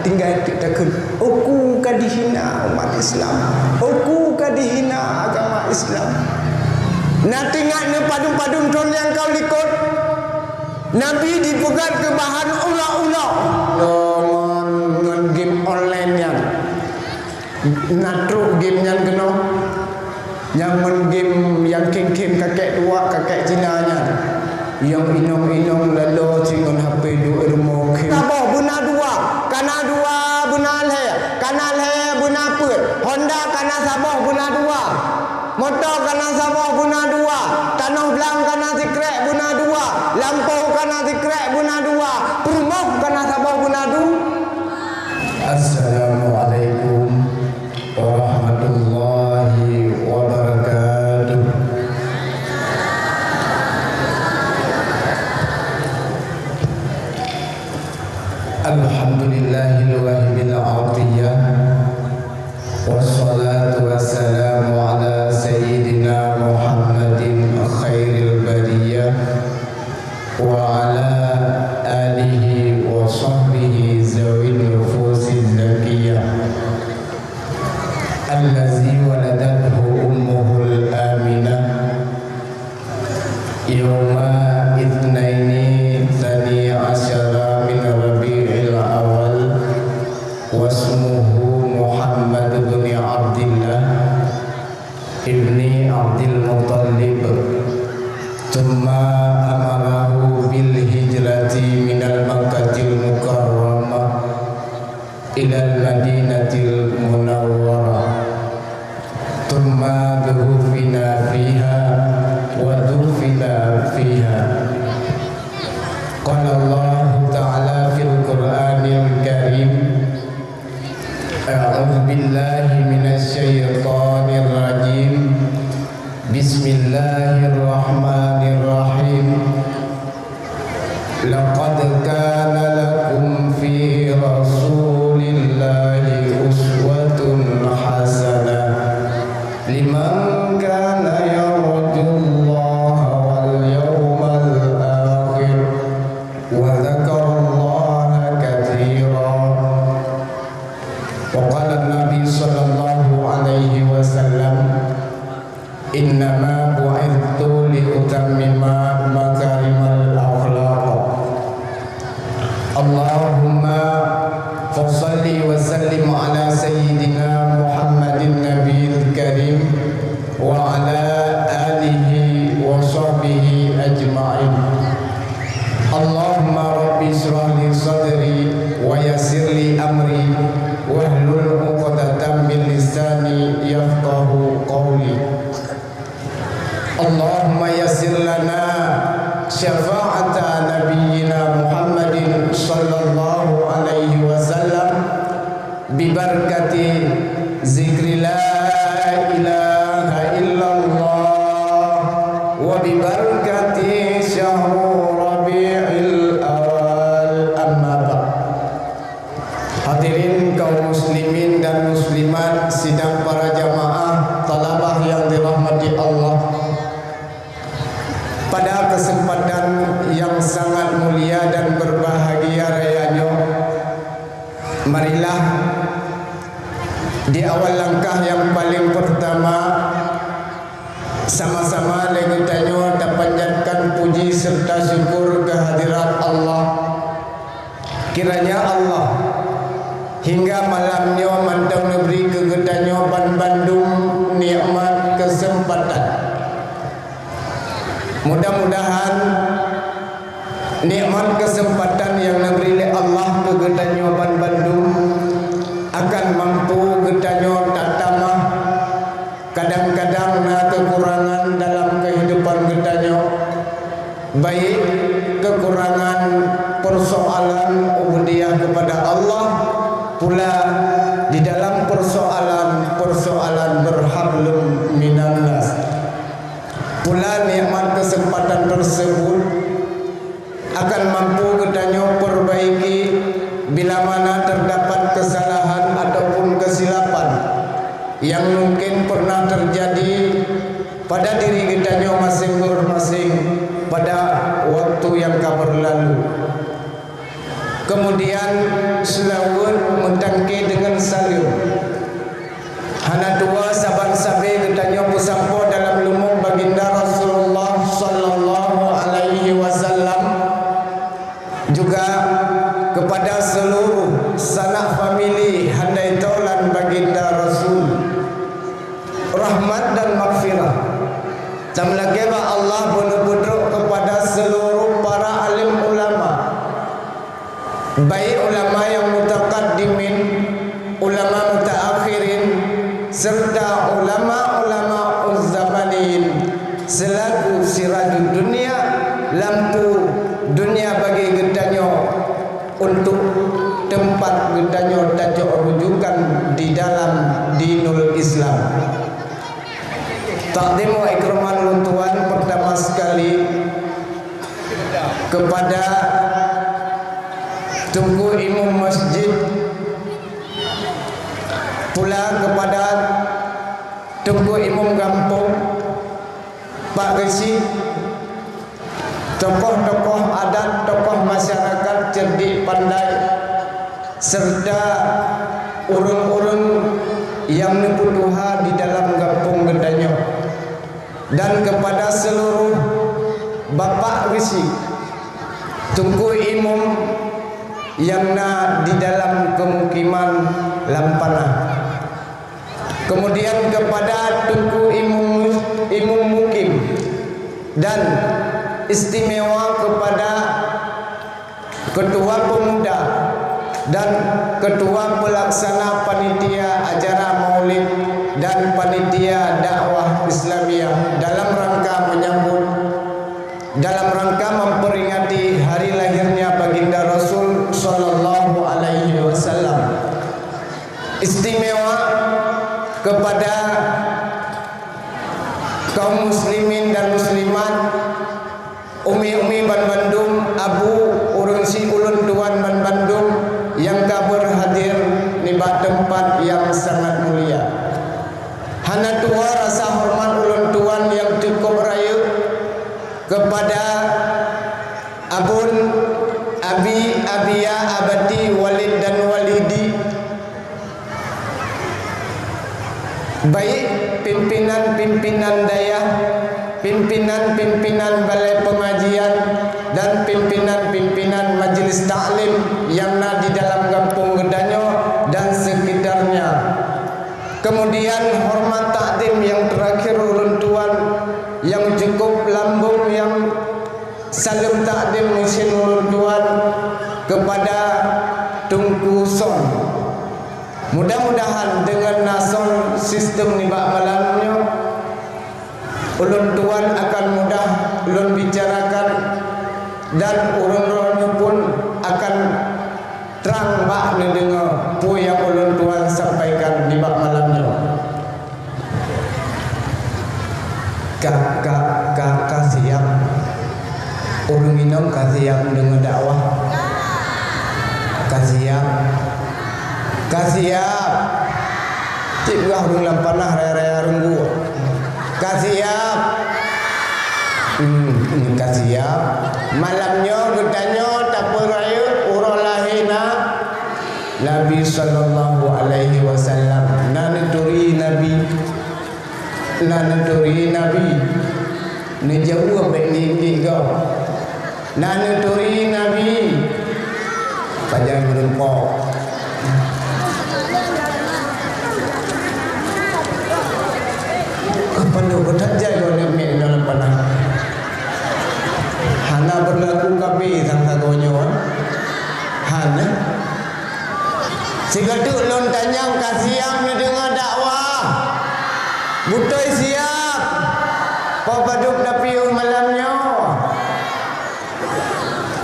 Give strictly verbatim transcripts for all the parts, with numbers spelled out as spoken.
Tinggai teuk takheun, "Uku ka dihina umat Islam. Uku ka dihina agama Islam." Na teuingat neupadum-padum thon nyang ka likot, Nabi dipeugét keu bahan ulok-ulok. Ngon, ngon game online nyan. Na trok game nyan keunoe. Nyang main game nyang khem-khem kakek tuha, kakek Cina nyan. Nyang inong-inong laloe cit ngon H P duek rumoh khem. Saboh beuna dua, kana dua beuna lhèe, kana lhèe beuna peuet. Honda kana saboh beuna dua. Moto kana saboh beuna dua. Tanoh blang kana sikrek beuna dua. Lampôh kana sikrek beuna dua. Peurumoh kana saboh beuna du. Assalamualaikum warahmatullahi wabarakatuh. Alhamdulillahil wahibil atiyah. Wassalatu wassalamu ala sayyidina Muhammadin khairil bariyah wa ala alihi wa sahbihi zawin nufusiz zakiyah. Allazi waladathu ummuhul Aminah yauma itsnaini tsani asyara min Rabi'il Awal, wasmuhu Muhammad bin Abdillah ibni Abdil Muttalib. Tsumma amarahu bil hijrati minal Makkatil Mukarramah ilal Madinatil Munawwarah. Tsumma duhufina fiha wa dufina fiha. Qala Allahu ta'ala fil Qur'anil Karim, a'udzu billahi minasy syaithanir rajim. Bismillahirrahmanirrahim. Laqad kana lakum fi Rasulillahi uswatun hasanah liman kana yarjullaha wal yawmal akhir wa dzakarallaha katsira. Wa qala Nabi sallallahu alaihi wasallam, "Innama bu'itstu liutammima makarimal akhlaq." Allahumma fashalli wa sallim ala sayyidina Muhammadin nabiyil karim wa ala alihi wa sahbihi ajma'in. Allahumma rabbi shrah li sadri wa yassir li amri wahlul 'uqdatam min lisani yafqahu qawli. Allahumma yassir lana syafa'ata nabiyyina Muhammadin sallallahu alaihi wasallam bibarakati zikri la ilaha illallah wa bibarakati syahru Rabi'il Awal, amma ba'd. Hadirin kaum muslimin dan muslimat, sidang para jamaah thalabah yang dirahmati Allah. Pada kesempatan yang sangat mulia dan berbahagia raya nyoe, marilah di awal langkah yang paling pertama, sama-sama lé geutanyoe tapanjatkan puji serta syukur kehadirat Allah. Kiranya Allah, hingga malam nyoe mantong neubri keu geutanyoe banbandum nikmat keuseumpatan. Mudah-mudahan nikmat keuseumpatan nyang neubri lé Allah keu geutanyoe banbandum akan mampu geutanyoe tatamah. Kadang-kadang na keukurangan dalam keuhidupan geutanyoe, baik keukurangan peusoalan ubudiyah keupada Allah, pula di dalam peusoalan-peusoalan berhablum minan nas. Pula nikmat keuseumpatan teuseubut akan mampu geutanyoe peurbaiki bila mana teudapat keusalahan ataupun keusilapan nyang mungken peureunah teujadi pada diri geutanyoe maséng-maséng pada waktu nyang ka beurlalu. Keumudian, seulaweuet seluruh sanak famili handai tolan baginda Rasul, rahmat dan maghfirah. Tameulakée bak Allah beuneupeudrok keupada seluruh para alim ulama, baik ulama nyang mutaqaddimin, ulama mutaakhirin, serta ulama-ulama uzzamaniyin seulaku sirajud dunia, lampu dunia bagi geutanyoe untuk teumpat geutanyoe tacok rujukan di dalam dinul Islam. Takdim wa ikraman lôn tuan, pertama sekali kepada Teungku Imum Masjid, pula kepada Teungku Imum Gampông, Pak Geuchik, tokoh-tokoh adat, tokoh masyarakat cerdik pandai, serta ureuëng-ureuëng nyang neupeutuha di dalam gampông geutanyoe, dan kepada seluruh Bapak Geuchik, Teungku Imum nyang na di dalam keumukiman lam panah. Kemudian kepada Teungku Imum, Imum Mukim, dan istimewa kepada Ketua Pemuda dan Ketua Pelaksana Panitia Acara Maulid dan Panitia Dakwah Islamiyah dalam rangka menyambut, dalam rangka memperingati hari lahirnya Baginda Rasul sallallahu alaihi wasallam. Istimewa kepada kaum muslimin dan muslimat, umi-umi banbandum, abu, ureuëng si ulôn tuan banbandum nyang ka beurhadir nibak teumpat nyang sangat mulia. Hana tuho rasa horeumat ulôn tuan nyang cukup rayeuk kepada abon, abi, abiya, abati, walid dan walidi, baik pimpinan-pimpinan dayah, pimpinan-pimpinan balai pengajian, dan pimpinan-pimpinan majlis taklim nyang na di dalam gampông geutanyoe dan sekitarnya. Kemudian hormat takdim nyang terakhir ulôn tuan nyang cukup lambong nyang saleuem takdim meusin ulôn tuan kepada Teungku Son. Mudah-mudahan deungon na sound system nibak malam nyoe, ulôn tuan akan mudah lôn bicarakan dan ureuëng droeneuh pun akan trang bak neudeungoe peue nyang ulôn tuan sampaikan nibak malam nyoe. Ka, ka, ka, ka siap. Ureuëng inong ka siap deungoe dakwah? Ka siap? Ka siap? Cit peugah ureuëng lam panah raya-raya reunggu. Ka siap? Hmm, hmm, ka siap. Malam nyoe geutanyoe tapeurayeuk uroe lahé na Nabi sallallahu alaihi wasallam. Na neuturi Nabi. Na neuturi Nabi. Neujaweueb bék ngieng-ngieng gob. Na neuturi Nabi. Pajan meureumpok. Kapan nyoe geutanjai lôn nyoe miet nyoe lam panah. Hana beurlaku kafé sang sagoe nyoe. Hana. Sigoe teuk lôn tanyong ka siap neudeungoe dakwah. Beutôi siap. Po padub tapiôh malam nyoe?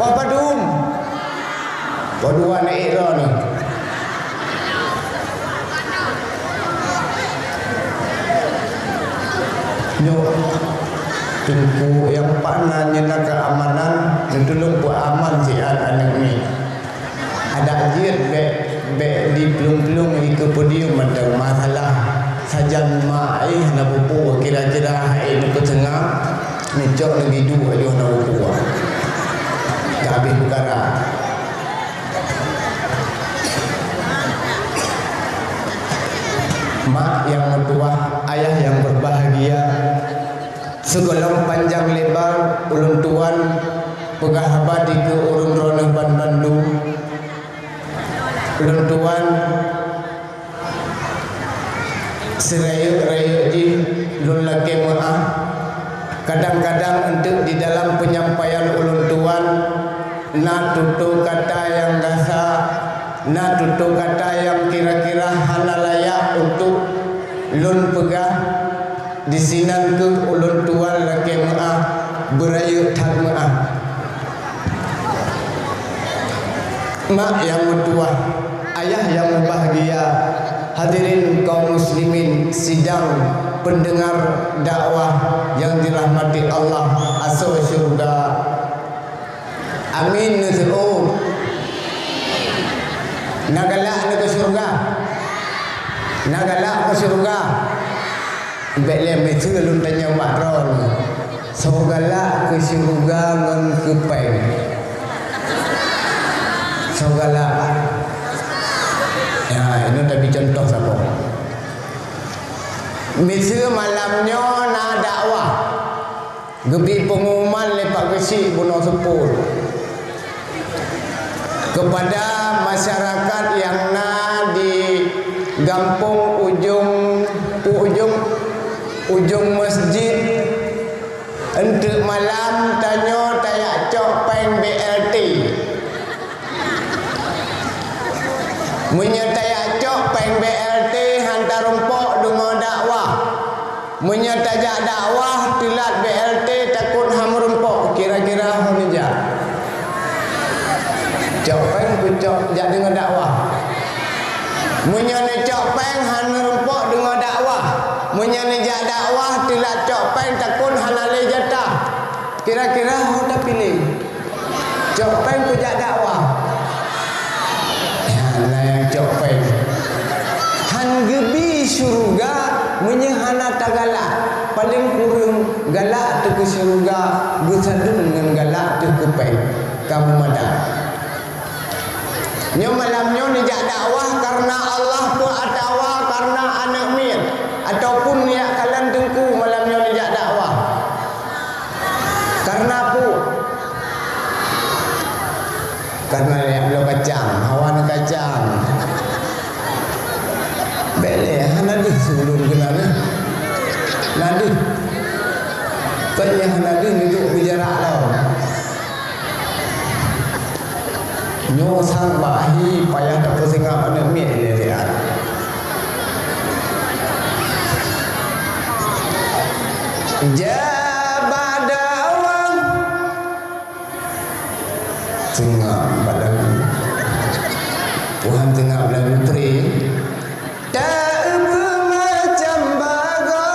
Po padum? Po dua na ék droeneuh. Nyoe, Teungku nyang pat na nyan na keuamanan, neutulông peuaman siat aneuk miet. Adak jeuet bék, bék diplueng-plueng ikeue podium mantong masalah sajan ma éh hana bupu kira-kira hai neupeuteunga, neucok neugidu laju hana bupu. Ka habéh peukara. Mak nyang meutuwah, ayah nyang berbahagia, sigohlom panjang lebar ulôn tuan peugah haba dikeue ureuëng droeneuh banmandum. Ulôn tuan, seurayeuk-rayeuk jih lôn lakée meu'ah. Kadang-kadang eunteuk di dalam peunyampaian ulôn tuan na tutoe kata nyang gasa, na tutoe kata nyang kira-kira hana layak untuk lôn peugah. Disinan kheueh ulôn tuan lakée meu'ah, beurayeuk that meu'ah. Mak nyang meutuwah, ayah nyang mubahgia, hadirin kaum muslimin sidang peundeungar dakwah nyang dirahmati Allah asoe syeuruga. Amin neuseuôt. Na galak neukeu syeuruga? Na galak keu syeuruga? Bék lé miseue lôn tanyong bak droeneuh. Soe galak keu syeuruga ngon keu péng? Soe galak? Ya, inoe tabi cuntoh saboh. Miseue malam nyoe na dakwah. Geubri peungumuman lé Pak Geuchik bunoe seupôt keupada masyarakat nyang na di gampông ujong, pu-, ujong, ujong masjid. Eunteuk malam tanyoe tajak cok péng B L T. Meunyoe tajak cok péng B L T han tarumpok deungoe dakwah. Meunyoe tajak dakwah teulat B L T takot han meurumpok, kira-kira ho neujak? Cok péng peucok jak deungoe dakwah. Meunyoe neucok péng han meurumpok deungoe dakwah. Meunyoe neujak dakwah teulat cok péng takot hana lé jatah. Kira-kira ho tapiléh? Cok péng keu jak dakwah? Hana nyang cok péng. Han geubi syeuruga meunyoe hana tagalak. Paleng kureueng galak teuh keu syeuruga geusadum ngon galak teuh keu péng. Ka meumada. Nyoe malam nyoe neujak dakwah kareuna Allah peue atawa kareuna aneuk miet ataupun neujak kalon teungku malam nyoe neujak dakwah? Kareuna peue? Kareuna neujak bloe kacang, hawa neukacang. Bék lé, hana deuh siulôn keunan, eh. Na deuh. Kon nyang hana deuh neujok beujarak lom. Nyoe sang bak hi payah tapeusingoh aneuk miet lé liat. Jak bak dakwah. Singoh bak lagu. Tuhan singoh bak lagu pre. Tak beumacam bagoe,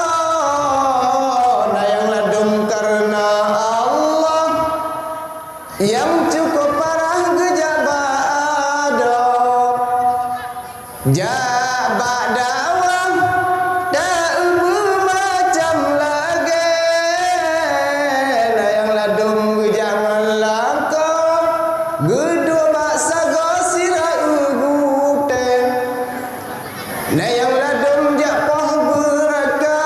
na nyang ladôm kareuna Allah. Nyang cukôp parah geujak bak adoe, jak bak dakwah, taeu beumacam lagée. Na nyang ladôm geujak ngon lakoe, geuduek bak sagoe sira gutée. Na nyang ladôm jak poh beuraka,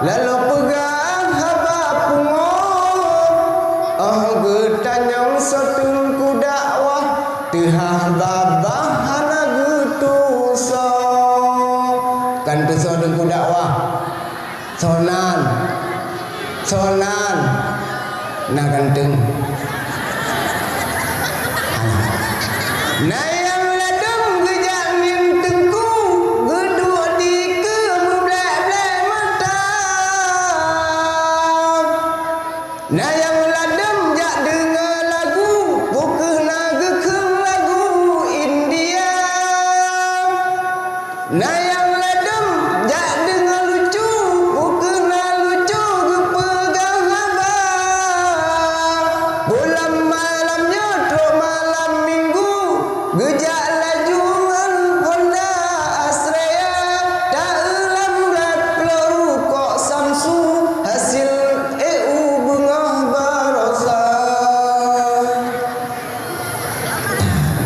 laloe peugah haba pungo. Óh geutanyong soe teungku dakwah, teuhah babah hana geutusoe. Kan tusoe teungku dakwah? Soe nan? Soe nan? Na ganteng. Na nyang ladôm geujak ngieng teungku, geuduek dikeue meublek-blek mata. Na nyang ladôm jak deungoe lagu, bukeuh na geukheun lagu India. Na nyang ladôm jak deungoe lucu, bukeuh na lucu geupeugah haba. Bulan malam nyoe trok malam minggu, geujak laju ngon Honda Astrea, taeu lam brat ploh rukok Samsu, hasil E U beungoh barosa.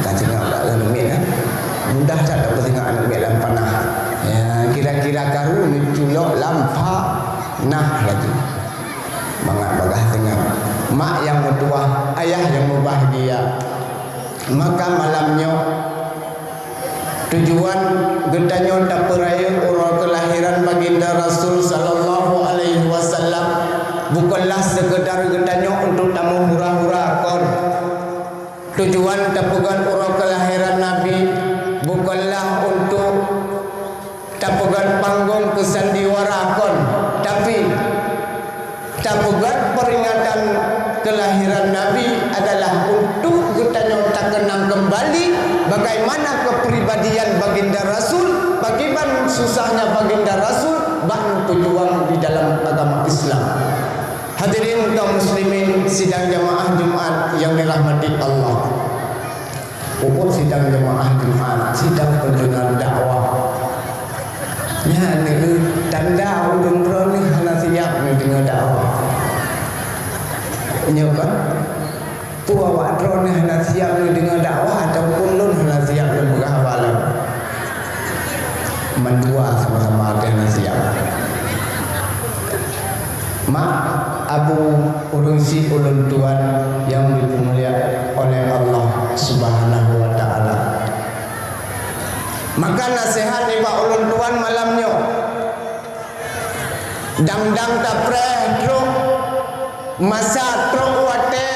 Ka teuingat bak aneuk miet, eh? Mudah that tapeusingoh aneuk miet lam panah. Ya, kira-kira karu neuculok lam panah laju. Mangat bagah teuingat. Mak nyang meutuwah, ayah nyang mubahgia. Maka malam nyoe, Tujuan geutanyoe tapeurayeuk uroe keulahiran Baginda Rasul sallallahu alaihi wasallam bukanlah sekedar geutanyoe untuk tamong hura-hura kon. Tujuan tapeugét uroe keulahiran Nabi bukanlah untuk tapeugét panggong keu sandiwara kon, tapi tapeugét peringatan keulahiran Nabi adalah untuk geutanyoe takeunang keumbali bagaimana keupribadian Baginda Rasul, pakiban susahnya Baginda Rasul bak neupeujuang di dalam agama Islam. Hadirin kaum muslimin sidang jamaah Jumat yang dirahmati Allah. Ubak sidang jamaah Jumat, sidang pendengar dakwah. Nyan nyoe tanda ureuëng droeneuh hana siap neudeungoe dakwah. Nyoe kan? Peue awak droeneuh hana siap neudeungoe dakwah ataupun lôn hana siap lôn peugah haba lom? Mandua sama-sama hana siap. Mak, abu, ureuëng syiek ulôn tuan nyang dipeumulia oleh Allah Subhanahu wa Ta'ala. Maka naseuhat nibak ulôn tuan malam nyoe, dang-dang tapreh trok masa trok watée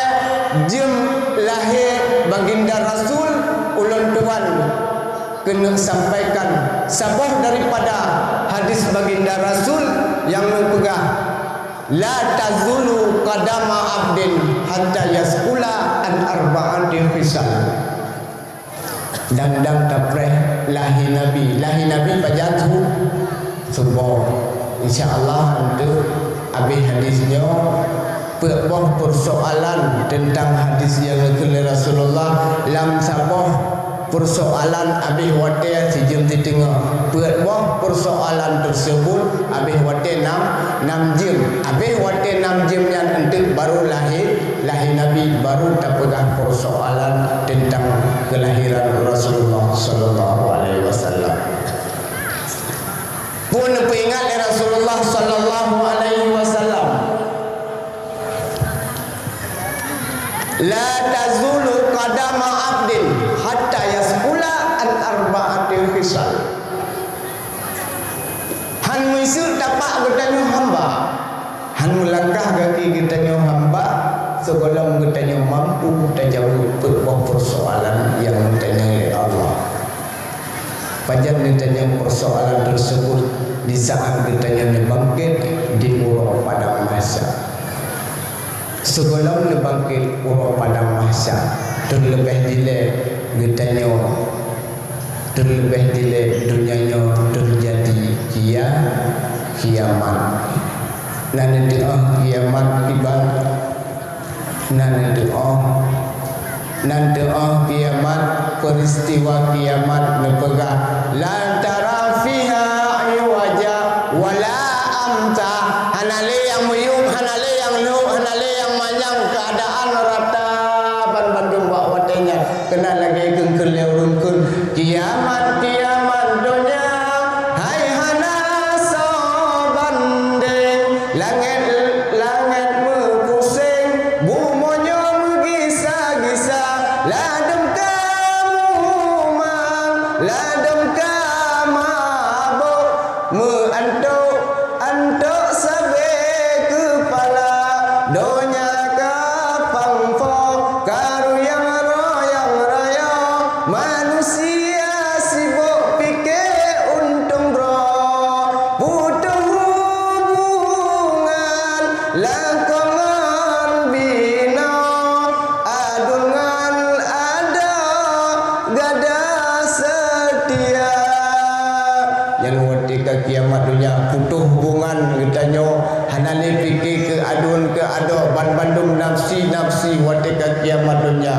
jeuem lahé Baginda Rasul, ulôn tuan keuneuk sampaikan saboh daripada hadis Baginda Rasul nyang neupeugah, "La tazulu qadama abdin hatta yas'ula an arba'ati khisal." Dang-dang tapreh lahé Nabi. Lahé Nabi pajan su-, suboh. Insya Allah, untuk habéh hadis nyoe, peuet boh persoalan teuntang hadis nyang geukheun lé Rasulullah lam saboh persoalan habéh watée sijeuem siteungoh. Peuet boh persoalan tersebut habéh watée nam, nam jeuem. Habéh watée nam jeuem nyan eunteuk baru lahé, lahé Nabi, baru tapeugah persoalan teuntang keulahiran Rasulullah sallallahu alaihi wasallam. Peue neupeuingat lé Rasulullah sallallahu alaihi wasallam, "La tazulu qadama abdin hatta yas'ula an arba'ati khisal." Han meuseuk tapak geutanyoe hamba, han meulangkah gaki geutanyoe hamba, sigohlom geutanyoe mampu tajaweueb peuet boh persoalan nyang geutanyong lé Allah. Pajan geutanyong persoalan tersebut? Di saat geutanyoe neubangkét di uroe padang mahsyar. Sigohlom neubangkét uroe padang mahsyar, teuleubeh dilée geutanyoe, teuleubeh dilée donya nyoe teujadi kia-, kiamat. Na neutu'oh kiamat kiban, na neutu'oh, na neutu'oh kiamat, peuristiwa kiamat neupeugah, "La tara fiha iwaja wala amta." Hana lé nyang miyueb, hana lé nyang lhok, hana lé nyang manyang, keuadaan rata banbandum bak watée nyan. Keunan lagée geukheun lé ureuëng kheun, "Kiamat, kiamat donya, hai hana soe bandeng. Langét, langét meupuseng, bumoe nyoe meugisa-gisa. Ladôm ka mumang, ladôm ka mabök, meu-antok, antok sabe keupala. Donya ka pangfo, ka ruyang-ruyang raya, manusia sibok pike untông droe. Putôh hubungan lakoe ngon binoe, aduen ngon adoe gada seutia." Nyan watée ka kiamat donya, putôh hubungan geutanyoe, hana lé pike keu aduen keu adoe, banbandum nafsi-nafsi watée ka kiamat donya.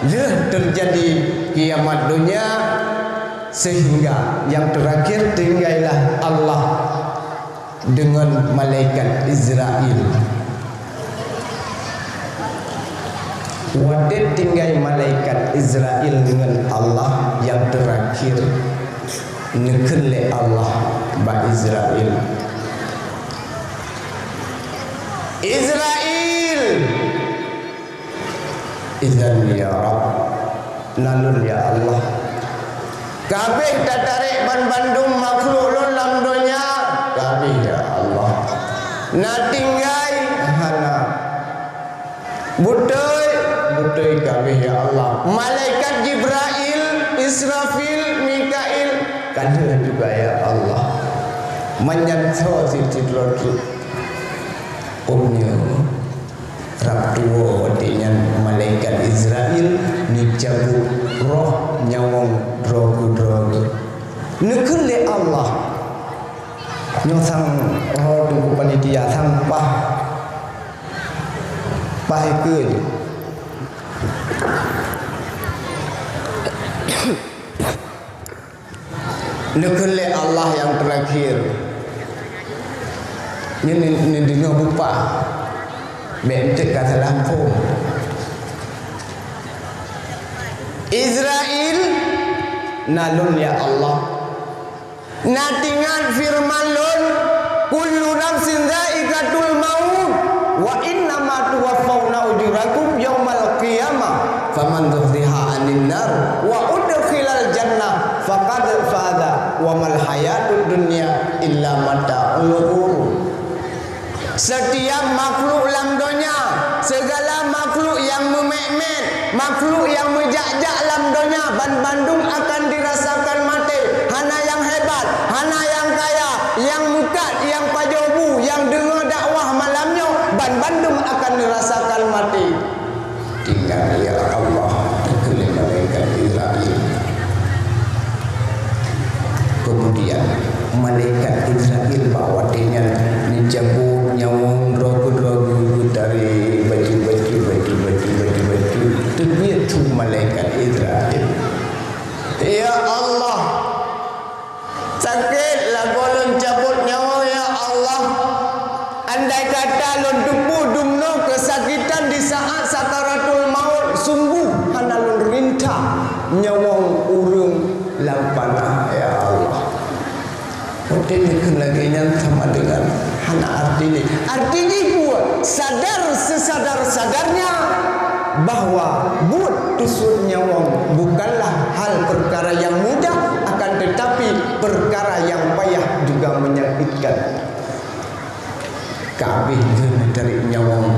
Lheueh teujadi kiamat donya, sehingga nyang teurakhir tinggailah Allah deungon malaikat Izrail. Watée tinggai malaikat Izrail deungon Allah nyang teurakhir, neukheun lé Allah bak Izrail, "Izrail!" "Idzan ya Rabb." "Na lôn ya Allah." Ka habéh tatarek banmandum makhluk Lôn lam donya? Ka habéh, ya Allah. Na tinggai? Hana. Beutôi? Beutôi ka habéh, ya Allah. Malaikat Jibrail, Israfil, Mikail? Ka lheueh juga, ya Allah. Meunyan soe cit-cit lôn? Umu rab tuwoe watée nyan malaikat Izrail neucabut roh nyawöng droe keudroe geuh. Neukheun lé Allah, nyoe sang, oh, teungku panitia, sang paih, paih keue jih. Neukheun lé Allah nyang teurakhir. Nyoe neu-, neudeungoe bupah. Bék eunteuk ka salah phon. Izrail, na Lôn, ya Allah. Na teuingat feureuman Lôn, "Kullu nafsin dzaiqatul maut, wa innama tuwaffawna ujurakum yaumal qiyamah, faman zuhziha 'anin nar wa udkhilal jannah faqad faza, wa mal hayatud dunya illa mata'ul ghurur." Setiap makhluk lam donya, segala makhluk nyang meumét-mét, makhluk nyang meujak-jak lam donya, banmandum akan dirasakan maté. Hana nyang hebat, hana nyang kaya, nyang meukat, nyang pajoh bu, nyang deungoe dakwah malam nyoe, banmandum akan dirasakan maté. Tinggai, ya Allah, kheun lé malaikat Israel. Kemudian, malaikat Israel bak watée nyan neucabut nyawöng droe keudroe, geutarek bacut-bacut, bacut-bacut, bacut-bacut. Teubiet su malaikat Israel. Ya Allah, sakét lagoe lôn cabot nyawa, ya Allah. Andai kata lôn teupeue dumnoe keusakitan di saat sakaratul maut, sungguh hana lôn rinta nyawöng ureuëng lam panah, ya Allah. Watée neukheun lagée nyan sama dengan hana arti lé. Arti jih peue? Sadar sesadar-sadarnya bahwa buet tusut nyawöng bukanlah hal perkara yang mudah, akan tetapi perkara yang payah juga menyakitkan. Ka habéh lheueh neutarek nyawöng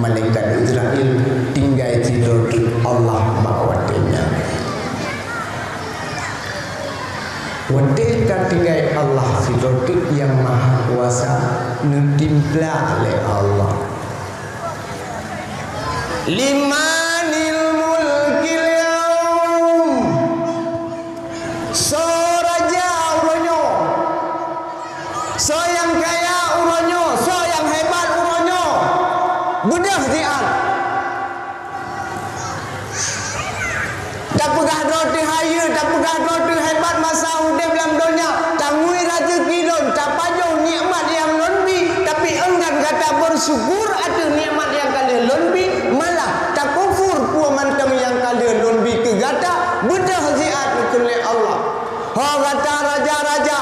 malaikat Israel, tinggai sidroe teuk Allah bak watée nyan. Watée ka tinggai Allah sidroe teuk Nyang Maha Kuasa, neutimplak lé Allah. Limanil mulkil yaum. Soe raja uroe nyoe? Soe nyang kaya uroe nyoe? Soe nyang hebat uroe nyoe? Beudôh siat. Tapeugah droe teuh hayeue, tapeugah droe teuh hebat masa udeb lam donya, tangui raseuki lôn, tapajoh nikmat nyang lôn bi, tapi enggan gata beusyukur ateueh nikmat nyang ka lheueh lôn bi, malah takufur peue mantong nyang ka lheueh lôn bi keu gata, beudôh siat kheun lé Allah. Ho gata raja-raja,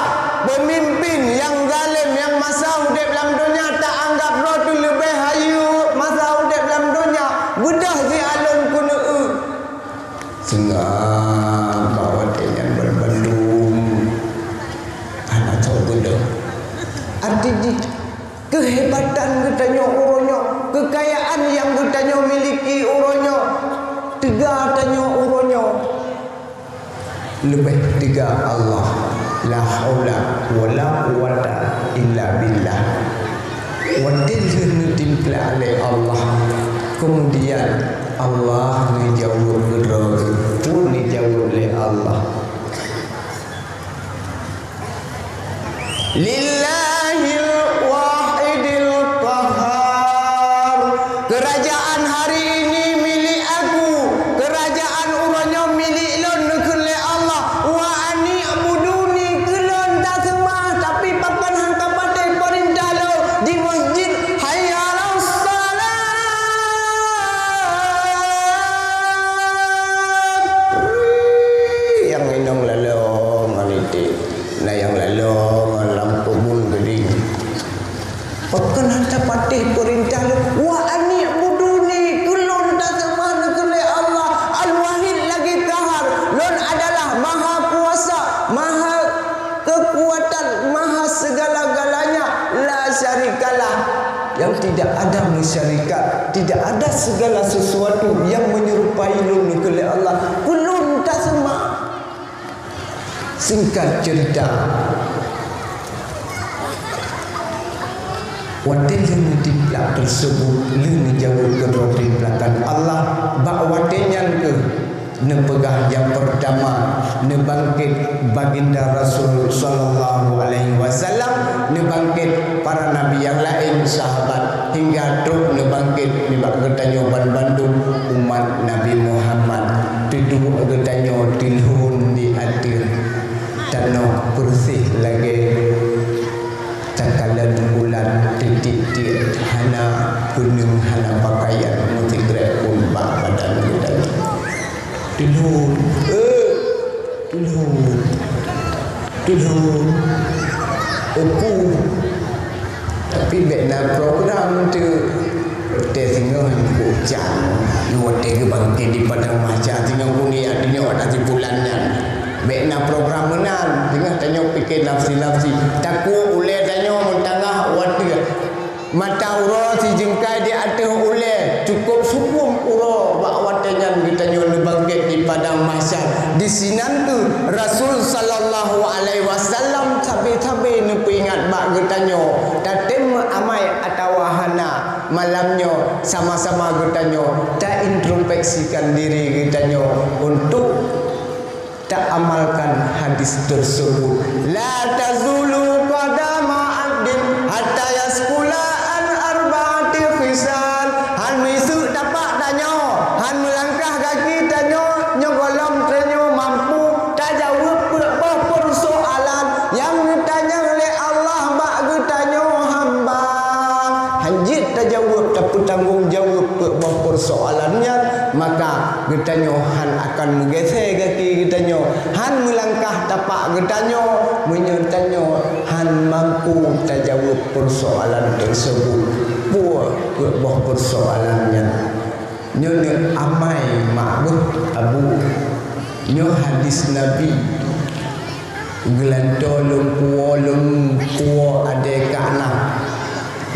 peumimpin nyang zalem nyang masa udeb lam donya taanggab droe teuh leubeh hayeue masa udeb lam donya, beudôh siat lôn keuneuk eu. Seungab bak watée nyan banmandum hana soe beudôh. Arti jih, keuhebatan geutanyoe uroe nyoe, keukayaan nyang geutanyoe miliki uroe nyoe, teuga tanyoe uroe nyoe, leubeh teuga Allah. La haula wala quwwata illa billah. Watée lheueh neutimplak lé Allah, keumudian Allah neujaweueb keudroe, peue neujaweueb lé Allah? Lillahil wahidil qahhar. Keurajaan hari ini milék Aku, keurajaan uroe nyoe milék Lôn, neukheun lé Allah. Wa ani'buduni, keu Lôn taseumah, tapi pakon han ka patéh peurintah Lôn di meuseujid, hayya 'alas shalah. Nyang inong laloe ngon iték, na nyang laloe ngon lam kubu. Tidak ada masyarakat, tidak ada segala sesuatu yang menyerupai lôn keu lé Allah. Ulôn taseumah. Singkat cerita, watée lôn diplak tersebut, lôn jaweueb keudroe di belakang Allah, bak watée nyan keuh neupeugah nyang peurtama, neubangkét Baginda Rasul sallallahu alaihi wasallam, neubangkét para nabi nyang laén, sahabat, hingga trok neubangkét nibak geutanyoe banmandum umat Nabi Muhammad. Teuduek geutanyoe teulhon di ateueh tanoh peureuseh lagée takalon bulan, titik-titik hana keuneung, hana pakaian meusikrek pun bak badan geutanyoe. Teulhon, eh, teulhon, teulhon, uku. Tapi bék na program tu. Watée singoh kucang, watée geubangkét di padang mahsyar, singoh kuniat tanyoe ata sipulan nyan. Bék na program meunan, singoh tanyoe pike nafsi-nafsi. Takue ulée tanyoe meutangah watée. Mata uroe sijeungkai di ateueh ulée, cukôp subuem uroe bak watée nyan geutanyoe neubangkét di padang mahsyar. Disinan keuh Rasul sallallahu alaihi wasallam sabe-sabe neupeuingat bak geutanyoe, tatem meuamai atawa hana. Malam nyoe sama-sama geutanyoe taintrospeksikan diri geutanyoe untuk taamalkan hadis tersebut. La tazulu qadama abdin hatta yas'ala an arba'ati khisal. Han meuiseuk tapak tanyoe, han meulangkah gaki tanyoe, nyoe gohlom tanyoe mampu tajaweueb peuet boh peusoalan nyang geutanyong lé Allah bak geutanyoe hamba. Han jeuet tajaweueb, tapeutanggong jaweueb peuet boh peusoalan nyan, maka geutanyoe han akan meugeusé gaki geutanyoe, han meulangkah tapak geutanyoe, meunyoe tanyoe han mampu tajaweueb peusoalan teusebut. Peue peuet boh peusoalan nyan? Nyoe neuamai mak beuh abu. Nyoe hadis Nabi. Geulantoe lôn puwoe, lôn puwoe adé ka na.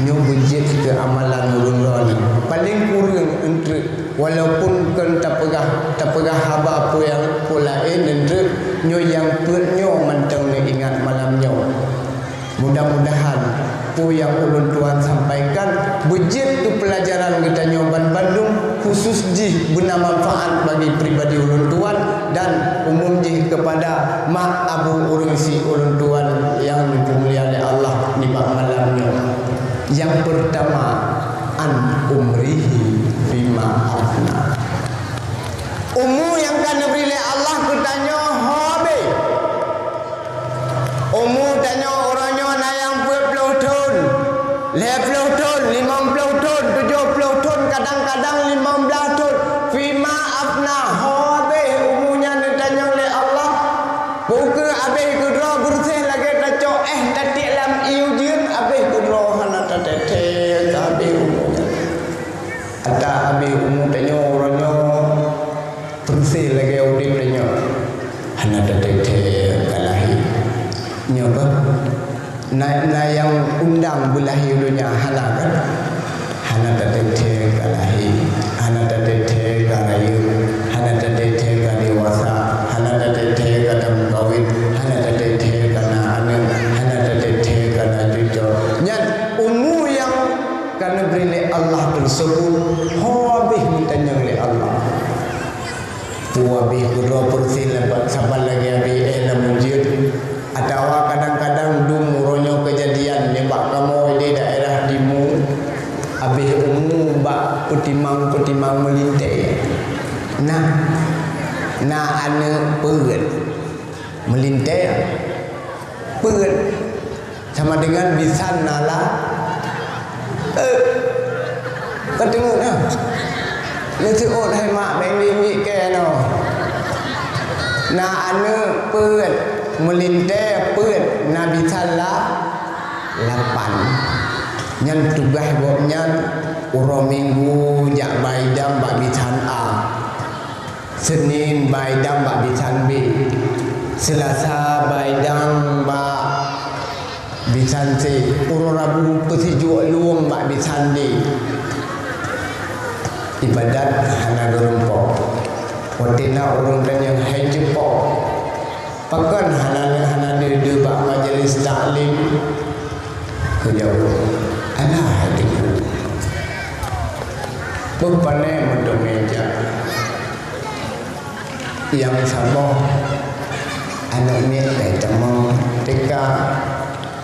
Nyoe beujeuet keu amalan ulôn droeneuh. Paleng kureueng eunteuk, walaupun kon tapeugah, tapeugah haba peue nyang peue laén eunteuk, nyoe nyang peuet nyoe mantong neuingat malam nyoe. Mudah-mudahan peue nyang ulôn tuan sampaikan beujeuet keu peulajaran geutanyoe banmandum, khusus jih beuna manfaat bagi pribadi ulôn tuan dan umum jih keupada mak abu ureueng sie ulôn tuan nyang dipeumulia lé Allah nibak malam nyoe. Nyang peurtama, an umrihi fima afna. Umu nyang ka neubri lé Allah keu tanyoe ho abéh. Umu tanyoe uroe nyoe na nyang peuet ploh thon, lhée ploh thon, limong ploh thon, tujoh ploh thon, kadang-kadang limong blaih thon. Fima afna, ho abéh umu nyan neutanyong lé Allah. Peu kheueh abéh keudroe beureuséh lagée tacok éh tatiek lam ié ujeuen, abéh keudroe hana tateuthée ka abéh umu nyan. Ata abéh umu tanyoe uroe nyoe, peureuséh lagée udeb tanyoe, hana tateuthée ka lahé. Nyoe bah, na, na nyang undang beulahé donya hana kan? Hana tateuthée ka lahé, hana tateuthée ka rayeuk, hana tateuthée ka dewasa, hana tateuthée ka tameukawen, hana tateuthée ka na aneuëk, hana tateuthée ka na cucoe. Nyan umu nyang ka neubri lé Allah teusebut, ho abéh neutanyong lé Allah. Peu abéh keudroe peureuséh saban lagée abéh éh lam ujeuen, atawa kadang-kadang dum uroe nyoe keujadian nibak kamoe di daerah timu, abéh umu bak peutimang-peutimang meulintée. Nah, na aneuëk peuet meulintée. Peuet sama dengan bisan na la. Eh, ka teungeut na. Neuseuôt hai mak bék miet-miet kée noe. Na aneuëk peuet, meulintée peuet, na bisan la lapan. Nyan tugaih gobnyan uroe Minggu jak baidang bak bisan A. Senin baidang bak bisan B. Selasa baidang bak Bisan se, uroe Rabu peusijuek luwong bak bisan di. Ibadat hana geureumpok. Watée na ureuëng tanyong hai jeupo, pakon hana, hana deuh-deuh bak majelis taklim? Geujaweueb, alah hai teungku. Beupané meuteumé jak. Nyang saboh aneuk miet hai tamong T K,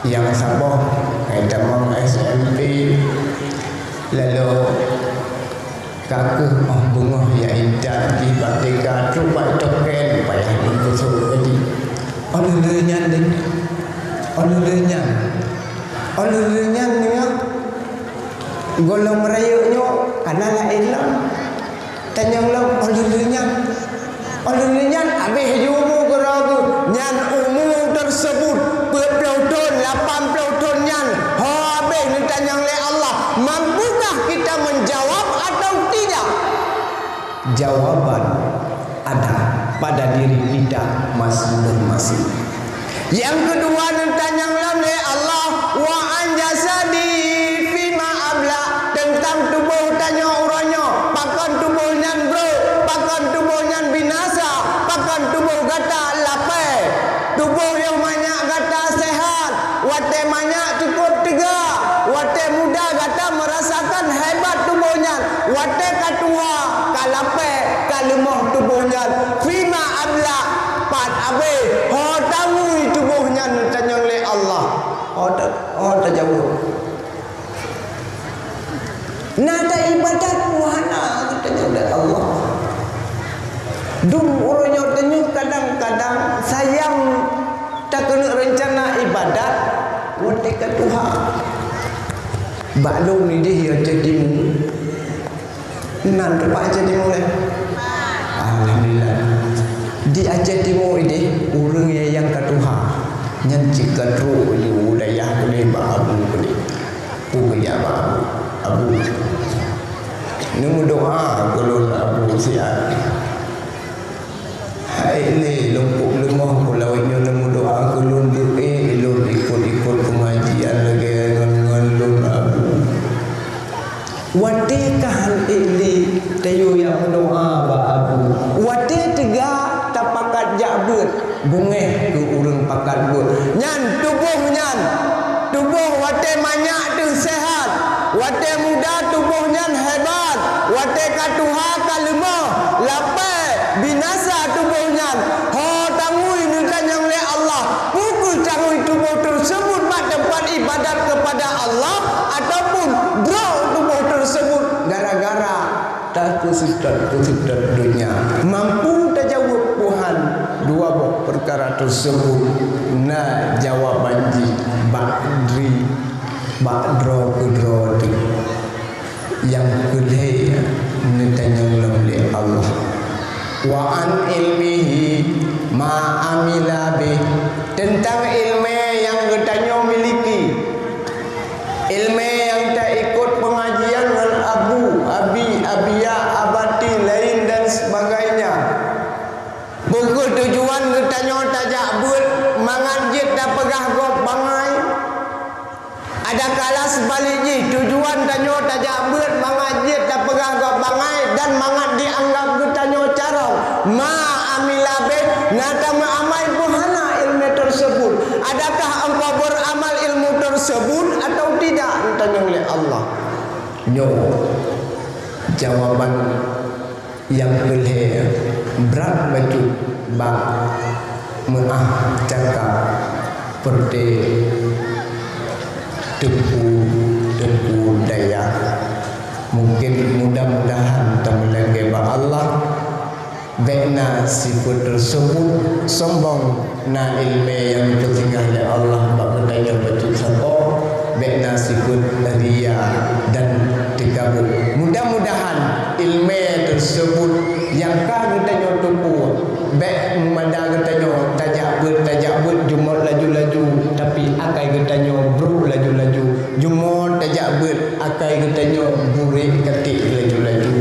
nyang saboh hai tamong S M P, lalu ka keuh óh beungoh ya intat jih bak T K trok bak token payah meukeusut tadi. Oh lheueh nyan deh, oh lheueh nyan, oh lheueh nyan nyoe, gohlom rayeuk nyoe kana laén lom. Tanyong lom, oh lheueh nyan. Oh lheueh nyan habéh jiumu keudroe geuh. Nyan umu teuseubut peuet ploh thon, lapan ploh thon nyan ho habéh neutanyong lé Allah, mampukah kita menjawab atau tidak? Jawaban ada pada diri kita masing-masing. Nyang keudua neutanyong lom lé Allah, wa an jasadi fima abla, teuntang tuboh tanyoe uroe nyoe, pakon tuboh nyan brok, pakon tuboh nyan binasa, pakon tuboh gata lapée. Tuboh nyang manyak gata sehat, watée manyak cukôp teuga, watée muda gata meurasakan hebat tuboh nyan, watée ka tuha, ka lapée, ka leumoh tuboh nyan. Fima abla, pat abéh, ho tangui tuboh nyan tanyong lé Allah. Ho ta-, ho tajaweueb. Na taibadat peue hana geutanyong lé Allah. Dum uroe nyoe tanyoe kadang-kadang sayang takeuneuk reuncana ibadat watée ka tuha. Bak lôn idéh ya jadi Nan teumpat Aceh Timur, eh? Alhamdulillah. Di Aceh Timur idéh, ureuëng nyang ka tuha, nyan cit ka trok laju dayah keudeh bak abu keudeh. Peugah bak abu, "Abu, neumeudoa keu lôn abu siat." Hai lé lôn peuet leumoh peulawét nyoe neumeudoa keu lôn beuet, lôn ikot-ikot peungajian lagée ngon, ngon lôn abu. Watée ka han ék lé tayue jak meudoa bak abu. Watée teuga tapakat jak beuet, beungéh keu ureuëng pakat beuet. Nyan tuboh nyan, tuboh watée manyak teuh seuhat, watée muda tuboh nyan hebat, watée ka tuha ka leumoh, lapée, binasa tuboh nyan. Ho tangui neutanyong lé Allah, peu kheueh tangui tuboh teuseubut bak teumpat ibadat keupada Allah, ataupun brok tuboh teuseubut gara-gara tapeuseutôt-peuseutôt donya. Mampu tajaweueb Tuhan dua boh peukara teuseubut, na jawaban jih bak dri, bak droe keudroe teuh. Nyang keu lhée neutanyong lom lé Allah. Wa an ilmihi ma amila bih, teuntang iéleumé nyang geutanyoe miliki. Iéleumé nyang taikot peungajian ngon abu, abi, abiya, abati, laén dan sebagainya. Peu kheueh tujuan geutanyoe tajak beuet mangat jeuet tapeugah gob bangai? Adakala seubalek jih, tujuan tanyoe tajak beuet mangat jeuet tapeugah gob bangai dan mangat jianggab geutanyoe carông? Ma amila bih, na tameuamai peu hana iéleumé teuseubut? Adakah engkau beramal ilmu tersebut atau tidak? Neutanyong lé Allah. Nyoe jawaban nyang keu lhée brat bacut bak meuáh cakap peureuté teungku-teungku dayah. Mungken mudah-mudahan tameulakée bak Allah. Bék na sifeuet teuseubut sombong, na iéleumé nyang geupeusingah lé Allah bak geutanyoe bacut saboh, bék na sifeuet ria dan teukabut. Mudah-mudahan iéleumé teuseubut nyang ka geutanyoe tupeue bék meumada geutanyoe tajak beuet, tajak beuet jumôt laju-laju, tapi akai geutanyoe brok laju-laju. Jumôt tajak beuet, akai geutanyoe burék katék laju-laju.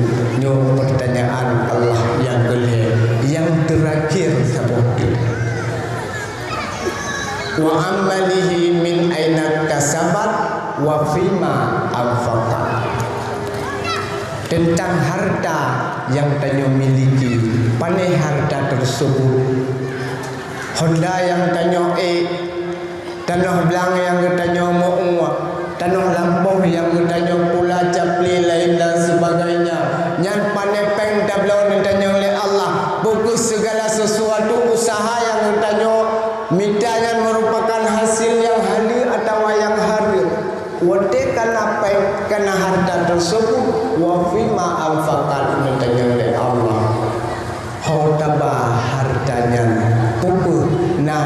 Nyoe peurtanyaan Allah nyang keu lhée, nyang teurakhir saboh teuk. Wa amalihi min aina kasabat wa fima anfaqat. Teuntang hareuta nyang tanyoe miliki, pané hareuta teuseubut. Honda nyang tanyoe ék, tanoh blang nyang geutanyoe meu-uek, tanoh lampôh nyang geutanyoe pula, capli laén dan sebagainya. Nyan pané péng tabloe geutanyoe lé Allah. Bukon sigala sisuatu useuha nyang geutanyoe mita nyan meurupakan hasil nyang haleue atawa nyang hareuem. Watée kana péng, kana hareuta teuseubut, wa fima anfaqat, geutanyoe lé Allah. Ho taba hareuta nyan, peue na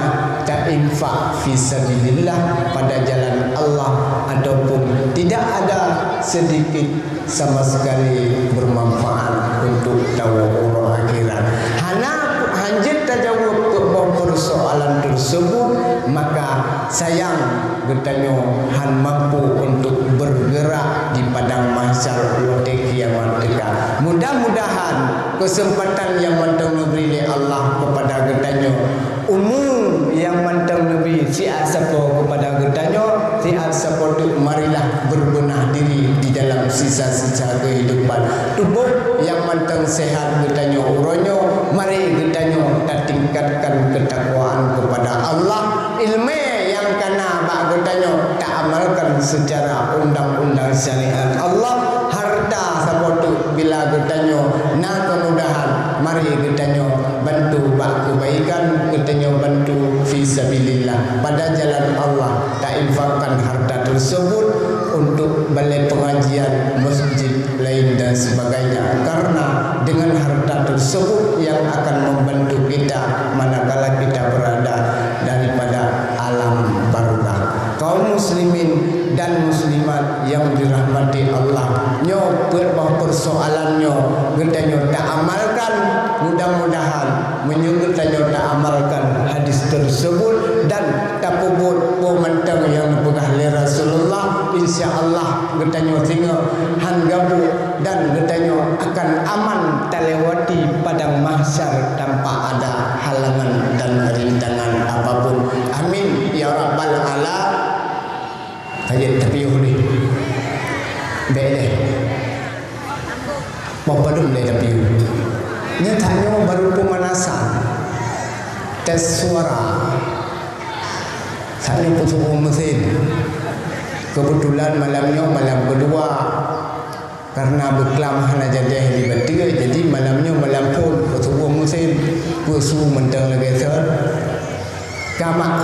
tainfak fi sabilillah, pada jalan Allah, ataupun tidak ada sedikit sama sekali bermanfaat untuk tawoe uroe akhirat. Hana hanjeuet tajaweueb keu boh persoalan tersebut, maka sayang geutanyoe han mampu untuk bergerak di padang mahsyar watée kiamat teuka. Mudah-mudahan keuseumpatan nyang mantong neubri lé Allah keupada geutanyoe, umu nyang mantong neubri siat sapo keupada geutanyoe, siat sapo teuk marilah berbenah diri di dalam sisa-sisa kehidupan. Tuboh nyang mantong sehat geutanyoe uroe nyoe, mari geutanyoe tatingkatkan ketakwaan keupada Allah. Ileumé nyang kana bak geutanyoe taamalkan seucara undang-undang syariat Allah. Hareuta saboh teuk bila geutanyoe na keumudahan, mari geutanyoe bantu bak keubaikan, geutanyoe bantu fi sabilillah, pada jalan Allah, tainfakkan hareuta teuseubut untuk balai peungajian, masjid, laén dan sebagainya. Karena dengan harta tersebut yang akan membantu kita manakala kita berada daripada alam barzakh. Kaum muslimin dan muslimat yang dirahmati Allah, nyoe peuet boh persoalan nyoe geutanyoe taamalkan. Mudah-mudahan meunyoe geutanyoe taamalkan hadis tersebut dan tapeubuet peue mantong nyang geupeugah lé Rasulullah, insya Allah geutanyoe singoh han gabuk dan geutanyoe akan aman talewati padang mahsyar tanpa ada halangan dan rintangan apapun. Amin ya rabbal ala-, Ka jeuet tapiôh deh. Bèk deh. Boh padum lé tapiôh. Nyoe tanyoe baru pemanasan. Tes suara. Tanyoe peusuboh meusén. Keubeutulan malam nyoe malam keudua. Karena beuklam hana jadeh di bateue, jadi malam nyoe malam phon peusuboh meusén. Peue su mantong lagèe thon. Ka mak,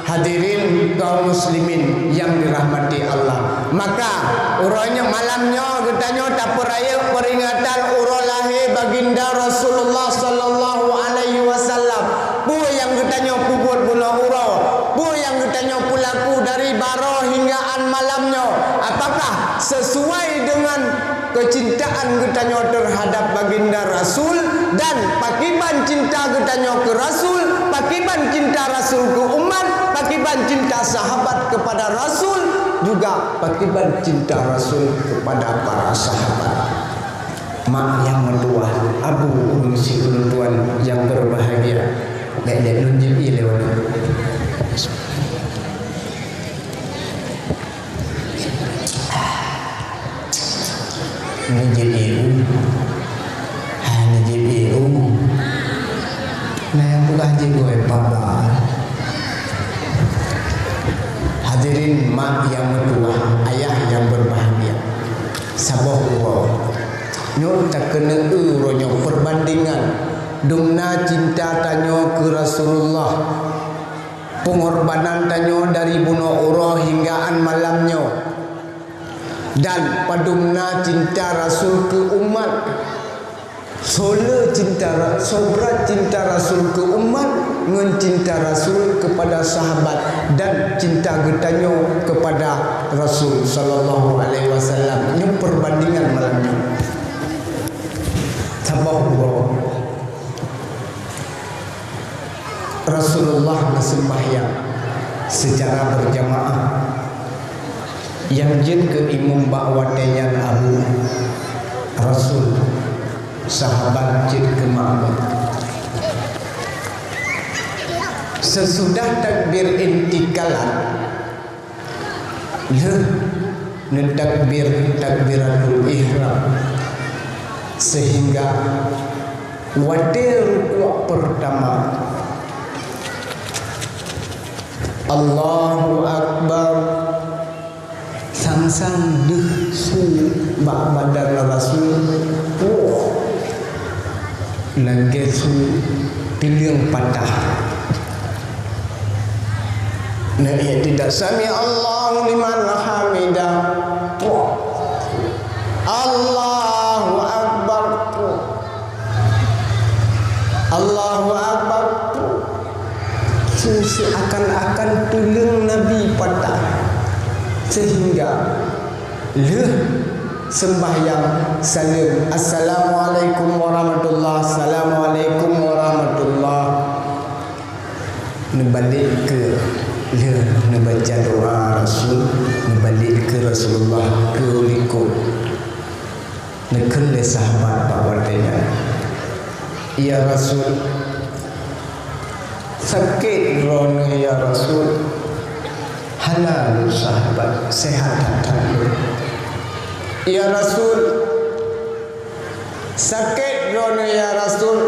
hadirin kaum muslimin yang dirahmati Allah. Maka, uroe nyoe malam nyoe geutanyoe tapeurayeuk peuringatan uroe lahé Baginda Rasulullah sallallahu alaihi wasallam. Peue nyang geutanyoe peubuet bunoe uroe? Peue nyang geutanyoe peulaku dari baroe hingga án malam nyoe? Apakah sesuai dengan keucintaan geutanyoe teuhadap Baginda Rasul, dan pakiban cinta geutanyoe keu Rasul, pakiban cinta Rasul keu umat, pakiban cinta sahabat kepada Rasul, juga pakiban cinta Rasul kepada para sahabat. Mak nyang meutuwah, abu ureueng sikureueng tuan nyang berbahagia, lé-lé lôn jeuet ie lewat. Neujeuet ie u. Hai neujeuet ie u. Nah, nyang peugah jeuet goe papa. Hadirin mak nyang meutuwah, ayah nyang berbahagia. Saboh uroe. Nyoe takeuneuk uroe nyoe perbandingan. Dumna cinta tanyoe keu Rasulullah. Pengorbanan tanyoe dari bunoe uroe hingga án malam nyoe. Dan padum na cinta Rasul keu umat. Soe le cinta Ra-, soe brat cinta Rasul keu umat ngon cinta Rasul kepada sahabat dan cinta geutanyoe kepada Rasul sallallahu alaihi wasallam. Nyoe perbandingan malam nyoe. Saboh uroe. Rasulullah neuseumbahyang seucara beurjamaah. Nyang jeuet keu imum bak watée nyan Abu, Rasul, sahabat jeuet keu makmum. Sesudah takbir intiqalat, lheueh neutakbir takbiratul ihram, sehingga watée rukuk pertama, Allahu Akbar, sang-sang deuh su bak badan Rasul, poh, lagée su tuleueng patah. Nah, ia tidak, "Sami Allahu liman hamidah." Poh. "Allahu Akbar." Poh. "Allahu Akbar." Poh. Su-, seakan-akan tuleueng Nabi patah. Sehingga lheueh sembahyang saleuem, "Assalamualaikum warahmatullah, assalamualaikum warahmatullah." Neubalek keu lheueh neubaca doa Rasul, neubalek keu Rasulullah keu likot. Neukheun lé sahabat bak watée nyan, "Ya Rasul, sakét droeneuh ya Rasul." "Hana lôn sahabat, seuhat that-that lôn." "Ya Rasul, sakét droeneuh ya Rasul."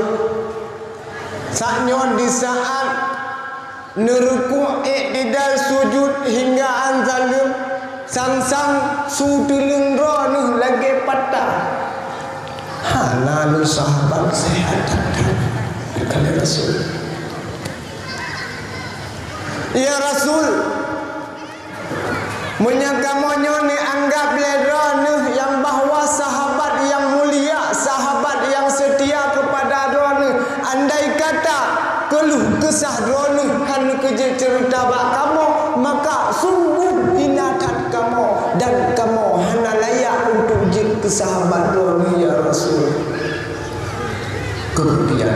Saat nyoe di saat neurukuk, iktidal, sujud hingga an saleuem, sang-sang su tuleueng droeneuh lagée patah. "Hana lôn sahabat, seuhat that-that," kheun Rasul. "Ya Rasul, meunyoe kamoe nyoe neuanggab lé droeneuh nyang bahwa sahabat nyang mulia, sahabat nyang seutia keupada droeneuh, andai kata keuluh keusah droeneuh hana keuh jeuet ceurita bak kamoe, maka sunggoh hina that kamoe dan kamoe hana layak untuk jeuet keu sahabat droeneuh, ya Rasul." Keumudian,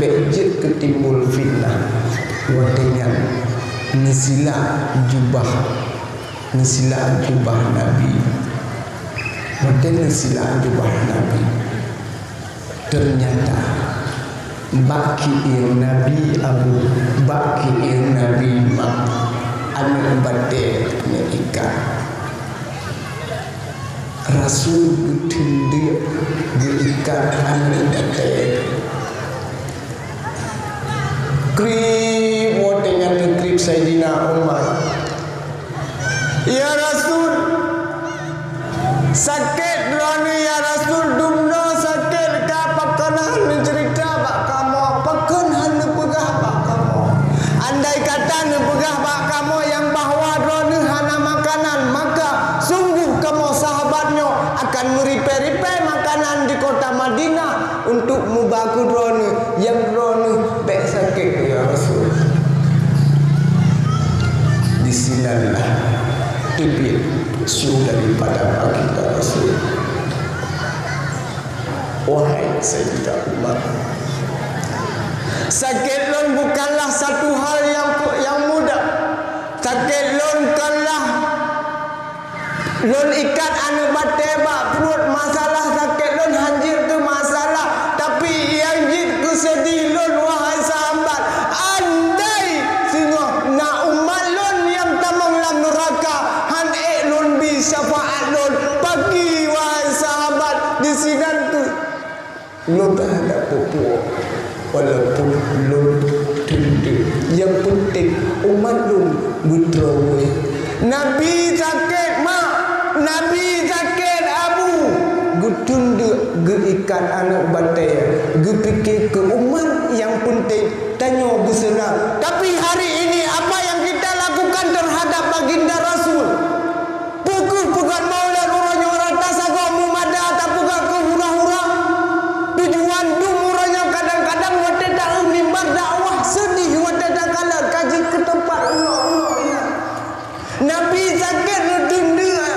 bék jeuet keu timbul fitnah. Watée nyan, neusilak jubah Neusilak jubah Nabi. Watée neusilak jubah Nabi, teunyata bak kiéng Nabi Abu, bak kiéng Nabi Mak, aneuëk batée neuikat. Rasul geuteundeuek geuikat aneuëk batée. Krieb, watée nyan krieb Saidina Umar. "Ya Rasul, sakét droeneuh, ya Rasul, dumnoe sakét ka, pakon hana neuceurita bak kamoe, pakon hana neupeugah bak kamoe. Andai kata neupeugah bak kamoe nyang bahwa droeneuh hana makanan, maka sunggoh kamoe sahabat nyoe akan meuripée-ripée makanan di kota Madinah untuk muba keu droeneuh, nyang droeneuh bék sakét, ya Rasul." Disinanlah teubiet su daripada baginda Rasul. Wahai Saidina Umar, sakét lôn bukanlah satu hal nyang, nyang mudah. Sakét lôn konlah lôn ikat aneuëk batée bak pruet, masalah sakét lôn hanjeuet keu masalah, tapi nyang jeuet keu seudeh lôn, wahai sahabat, andai singoh na umat lôn nyang tamong lam neuraka, han ék lôn bi syafaat lôn, paki, wahai sahabat, disinan keuh lôn hana peue-peue, walaupun lôn teundeuek. Nyang peunteng umat lôn geutroe. Nabi sakét, Mak, Nabi sakét, Abu, geuteundeuek, geuikat aneuëk batée, geupike keu umat nyang peunteng tanyoe beuseunang. Tapi hari ini apa yang kita lakukan terhadap baginda Rasul? Peu kheueh peugét maulid uroe nyoe rata sagoe meumada tapeugah keu hura-hura. Tujuan dum uroe nyoe kadang-kadang watée ta-eu mimbar dakwah seudeh watée takalon ka jeuet keu teumpat ulo-ulo inan. Nabi sakét geuteundeuek,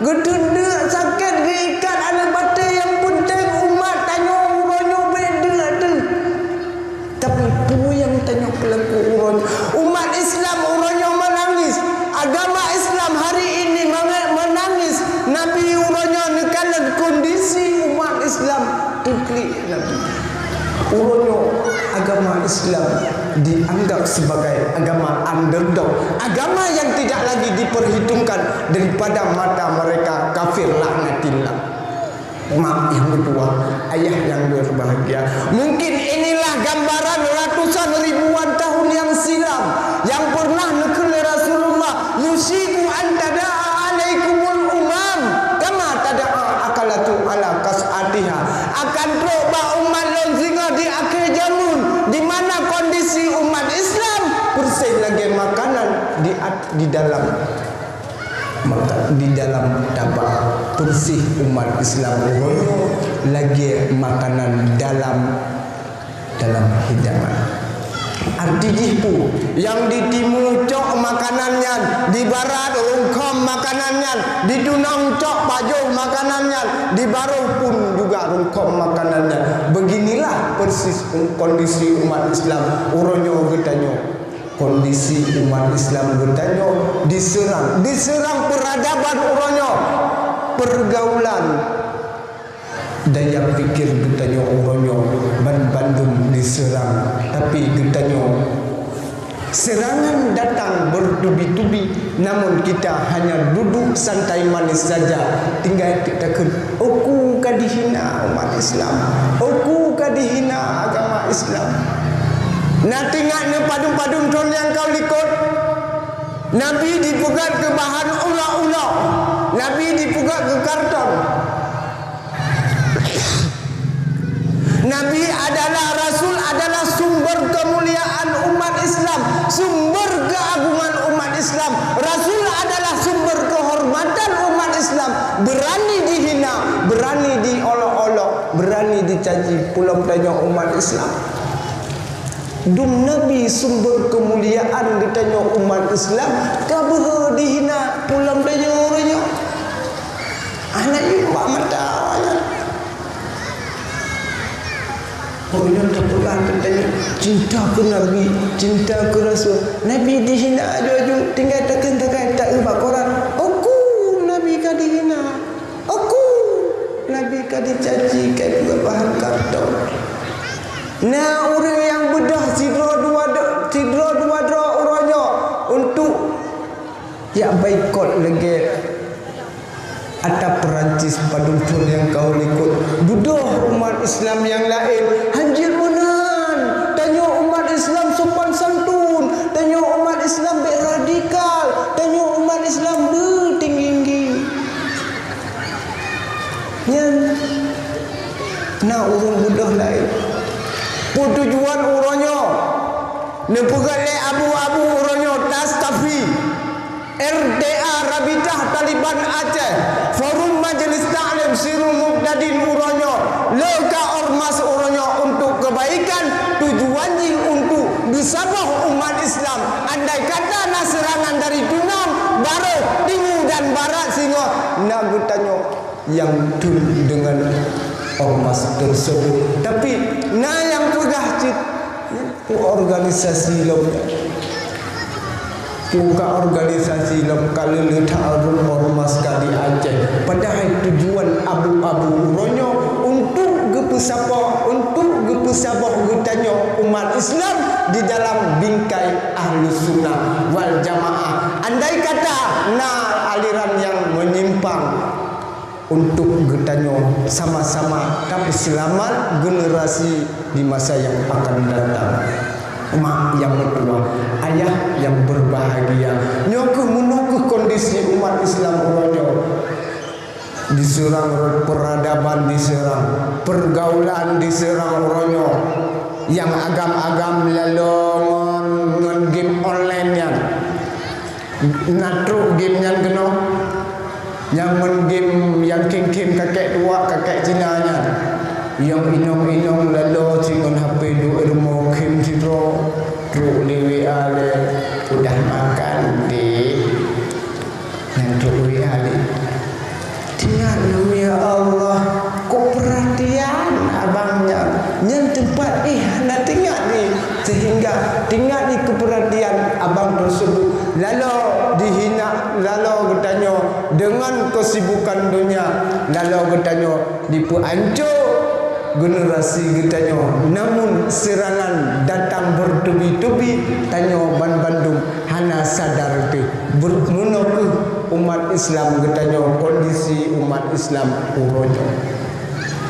geuteundeuek sakét geuikat aneuëk batée nyang peunteng umat tanyoe uroe nyoe bék deuek teuh. Tapi peue nyang tanyoe peulaku uroe nyoe? Umat Islam uroe nyoe meunangis. Agama Islam hari ini mangat meunangis. Nabi uroe nyoe neukalon kondisi umat Islam. Teuklik Nabi. Uroe nyoe agama Islam dianggap sebagai agama underdog, agama yang tidak lagi diperhitungkan daripada mata mereka kafir laknatillah. Mak yang bertuah, ayah yang berbahagia. Mungkin inilah gambaran ratusan ribuan tahun yang silam yang pernah neukheun lé Rasulullah, "Yusyiku an tada'a alaikumul umam kama tada'a akalatu ala kas'atiha." Akan trok bak umat lôn singoh di akhé jameun, di mana kondisi umat Islam persis lagée makanan di at-, di dalam maka di dalam tabak, persis umat Islam uroe nyoe lagée makanan dalam, dalam hidangan. Arti jih peue? Nyang di timu cok makanan nyan, di barat rungkom makanan nyan, di tunong cok pajoh makanan nyan, di baroh pun juga rungkom makanan nyan. Beginilah persis kondisi umat Islam uroe nyoe geutanyoe. Kondisi umat Islam geutanyoe diseurang, diseurang peradaban uroe nyoe, pergaulan, daya pikir geutanyoe uroe nyoe, ban bandum diseurang. Tapi geutanyoe, serangan datang bertubi-tubi, namun kita hanya duduk santai manis saja, tinggai takheun, "Uku ka dihina umat Islam, uku ka dihina agama Islam." Na teuingat neupadum-padum thon nyang ka likot? Nabi dipeugét keu bahan ulok-ulok, Nabi dipeugét keu karton. Nabi adalah, Rasul adalah sumber kemuliaan umat Islam, sumber keagungan umat Islam. Rasul adalah sumber kehormatan umat Islam. Berani dihina, berani diolok-olok, berani dicaci, peulom tanyoe umat Islam. Dum Nabi sumber kemuliaan geutanyoe umat Islam, ka beuhe dihina, peulom tanyoe uroe nyoe. Hana jeuet bak mata awaknyan. Awaknyan tapeugah teuntang cinta keu Nabi, cinta keu Rasul. Nabi dihina aju-aju, tinggai takheun takai taeu bak koran. Uku Nabi ka dihina. Uku Nabi ka dicaci, ka dipeugah bahan karton. Na ureuëng nyang beudôh sidroe dua dro-, sidroe dua droe uroe nyoe untuk jak baikot lagée ata Perancis padum thon nyang ka likot. Beudôh umat Islam nyang laén, hanjeuet meunan. Tanyoe umat Islam sopan santun, tanyoe umat Islam bék radikal, tanyoe umat Islam beutinggi-tinggi. Nyan na ureuëng beudôh laén. Peue tujuan uroe nyoe? Neupeugah lé abu-abu uroe nyoe, Tastafi, R T A, Rabitah Taliban Aceh, Forum Majelis Taklim Sirul Mubtadin uroe nyoe, le ka ormas uroe nyoe untuk kebaikan, tujuan jih untuk geusaboh umat Islam. Andai kata na serangan dari tunong, baroh, timu dan barat singoh, na geutanyoe nyang tun deungon ormas tersebut. Tapi na nyang peugah cit, peue organisasi lom nyan. Peue ka organisasi lom ka leuleut that ormas ka di Aceh. Padahai tujuan abu-abu uroe nyoe untuk geupeusapoh, untuk geupeusaboh geutanyoe umat Islam di dalam bingkai Ahlus Sunnah wal Jamaah. Andai kata na aliran nyang menyimpang, untuk geutanyoe sama-sama tapeuseulamat generasi di masa nyang akan datang. Mak nyang meutuwah, ayah nyang berbahagia, nyoe kheueh meunoe kheueh kondisi umat Islam uroe nyoe. Diseurang rot, peradaban diseurang, pergaulan diseurang uroe nyoe. Nyang agam-agam laloe ngon, ngon game online nyan. Na trok game nyan keunoe. Nyang main game nyang khém-khém kakek tuha, kakek Cina nyan. Nyang inong-inong laloe cit ngon H P duek rumoh khém sidroe. Trok lé W A lé, "Udah makan, Dek?" Nyan trok W A lé. Teuingat lom, ya Allah, kok peuratian abang nyan, nyan teumpat éh hana teuingat lé, sehingga teuingat lé keupeuratian abang tersebut. Laloe dihina, laloe geutanyoe deungon keusibukan donya, laloe geutanyoe dipeuancô. Generasi geutanyoe, namun serangan datang bertubi-tubi, tanyoe banbandum hana sadar teuh. Ber-, meunoe kheueh umat Islam geutanyoe, kondisi umat Islam uroe nyoe.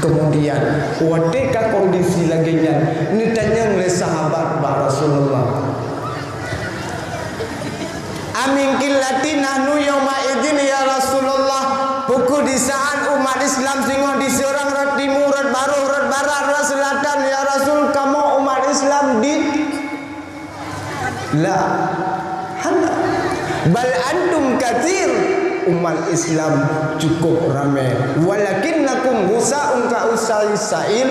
Kemudian, watée ka kondisi lagée nyan, neutanyong lé sahabat bak Rasulullah, "Amin qillatin nahnu yauma idzin ya Rasulullah?" Peue kheueh di saat umat Islam singoh diseurang rot timu, rot baroh, rot barat, rot seulatan, ya Rasul, kamoe umat Islam di La, hana. Bal antum katsir, umat Islam cukup ramé. Walakinnakum ghusa'un ka ghusa'is sail,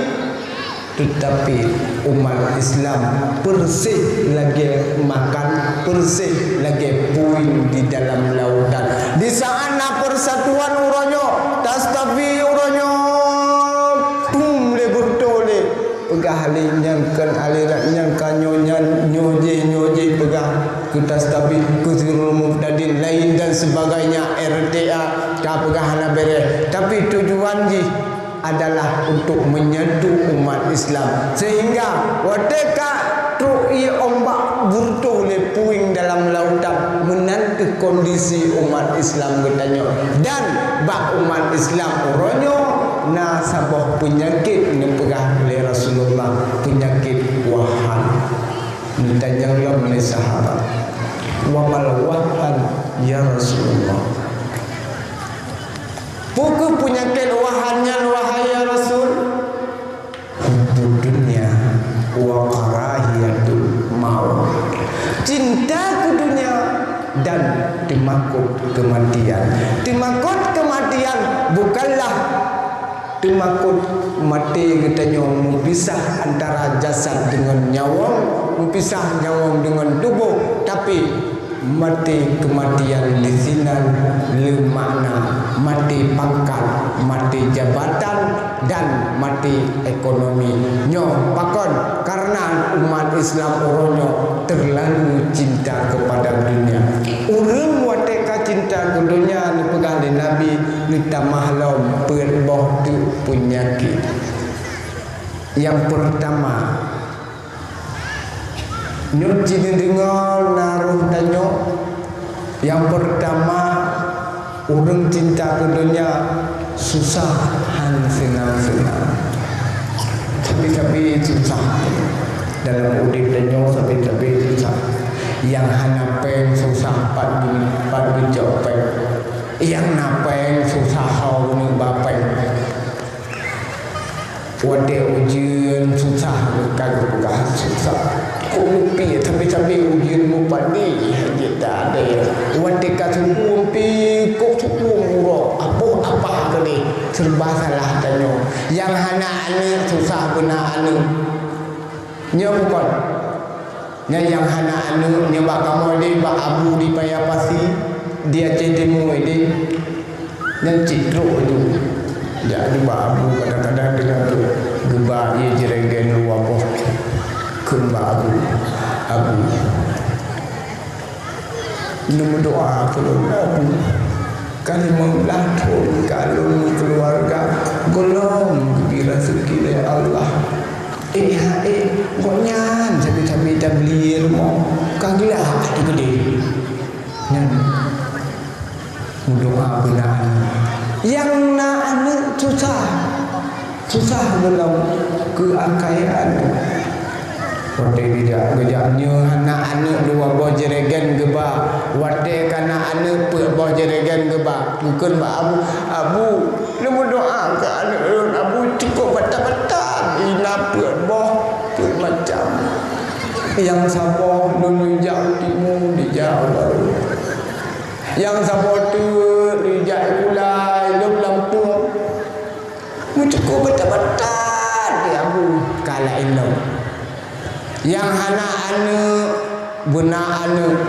tetapi umat Islam persis lagée makan, persis lagée puing di dalam lautan. Di saat na persatuan uroe nyoe, tastafi uroe nyoe, pum lé beureutoh lé. Peugah lé nyan kon aliran nyan ka nyoe nyan, nyoe jih, nyoe jih peugah keu tastafi, keu sirul mubtadin lain dan sebagainya, R T A ka peugah hana beres. Tapi tujuan jih adalah untuk menyatu umat Islam. Sehingga watée ka trok ié ombak beureutoh lé puing dalam lautan, meunan teuh kondisi umat Islam geutanyoe. Dan bak umat Islam uroe nyoe na saboh peunyakét neupeugah lé Rasulullah, peunyakét wahan. Neutanyong lom lé sahabat, "Wa mal wahan, ya Rasulullah?" Peue kheueh peunyakét wahan nyan, wahai ya Rasul? Hubbud dunya wa karahiyatul maut. Cinta keu dunia dan teumakot kematian. Teumakot kematian bukanlah teumakot maté geutanyoe meupisah antara jasad deungon nyawöng, meupisah nyawöng deungon tuboh, tapi maté kematian di sinan le makna maté pangkat, maté jabatan, dan maté ekonomi. Nyoe pakon? Karena umat Islam uroe nyoe terlalu cinta kepada dunia. Ureuëng watée ka cinta keu donya, neupeugah lé Nabi, neutamah lom peuet boh teuk peunyakét. Nyang peurtama, nyoe cit neudeungoe na roh tanyoe. Nyang peurtama, ureuëng cinta keu donya susah han seunang-seunang. Sabe-sabe susah. Dalam udeb tanyoe sabe-sabe susah. Nyang hana péng susah pat geu-, pat geucok péng. Nyang na péng susah ho geuneuk ba péng. Watée ujeuen susah, ka geupeugah susah. Kok meupi, tapi-tapi ujeuen mupadi, jeuet ade. Watée ka suku meupi, kok suku murok, apoh apa keudeh, serba salah tanyoe. Nyang hana aneuëk susah beuna aneuëk. Nyoe bukon. Nyan nyang hana aneuëk, nyoe bak kamoe deh, bak Abu di Paya Pasi, di Aceh Timu deh. Nyan cit trok laju. Jak laju bak Abu, kadang-kadang deungon tu geuba ié jeuregan luwa boh kheun bak Abu. Abu, neumeudoá keu lôn, Abu. Ka limong blaih thon ka lôn meukeuluwarga, gohlom geubri raseuki lé Allah. Éh, ha, éh, gobnyan sabe-sabe tabli rumoh ka gleh teukeudeh. Nyan meudoá beuna aneuëk. Nyang na aneuëk susah, susah gohlom keu akai aneuëk. Watée geujak, geujak nyoe hana aneuëk dua boh jeuregan geuba. Watée ka na aneuëk peuet boh jeuregan geuba. Geukheun bak Abu, "Abu, neumeudoá keu aneuëk lôn, Abu, cukôp batat-batat, ina peuet boh, peuet macam. Nyang saboh lôn jak u timu, dijak u barat. Nyang saboh teuk dijak u gulai, lom lampuang." Meucukôp batat-batat di Abu ka laén lom. Nyang hana aneuëk, beuna aneuëk.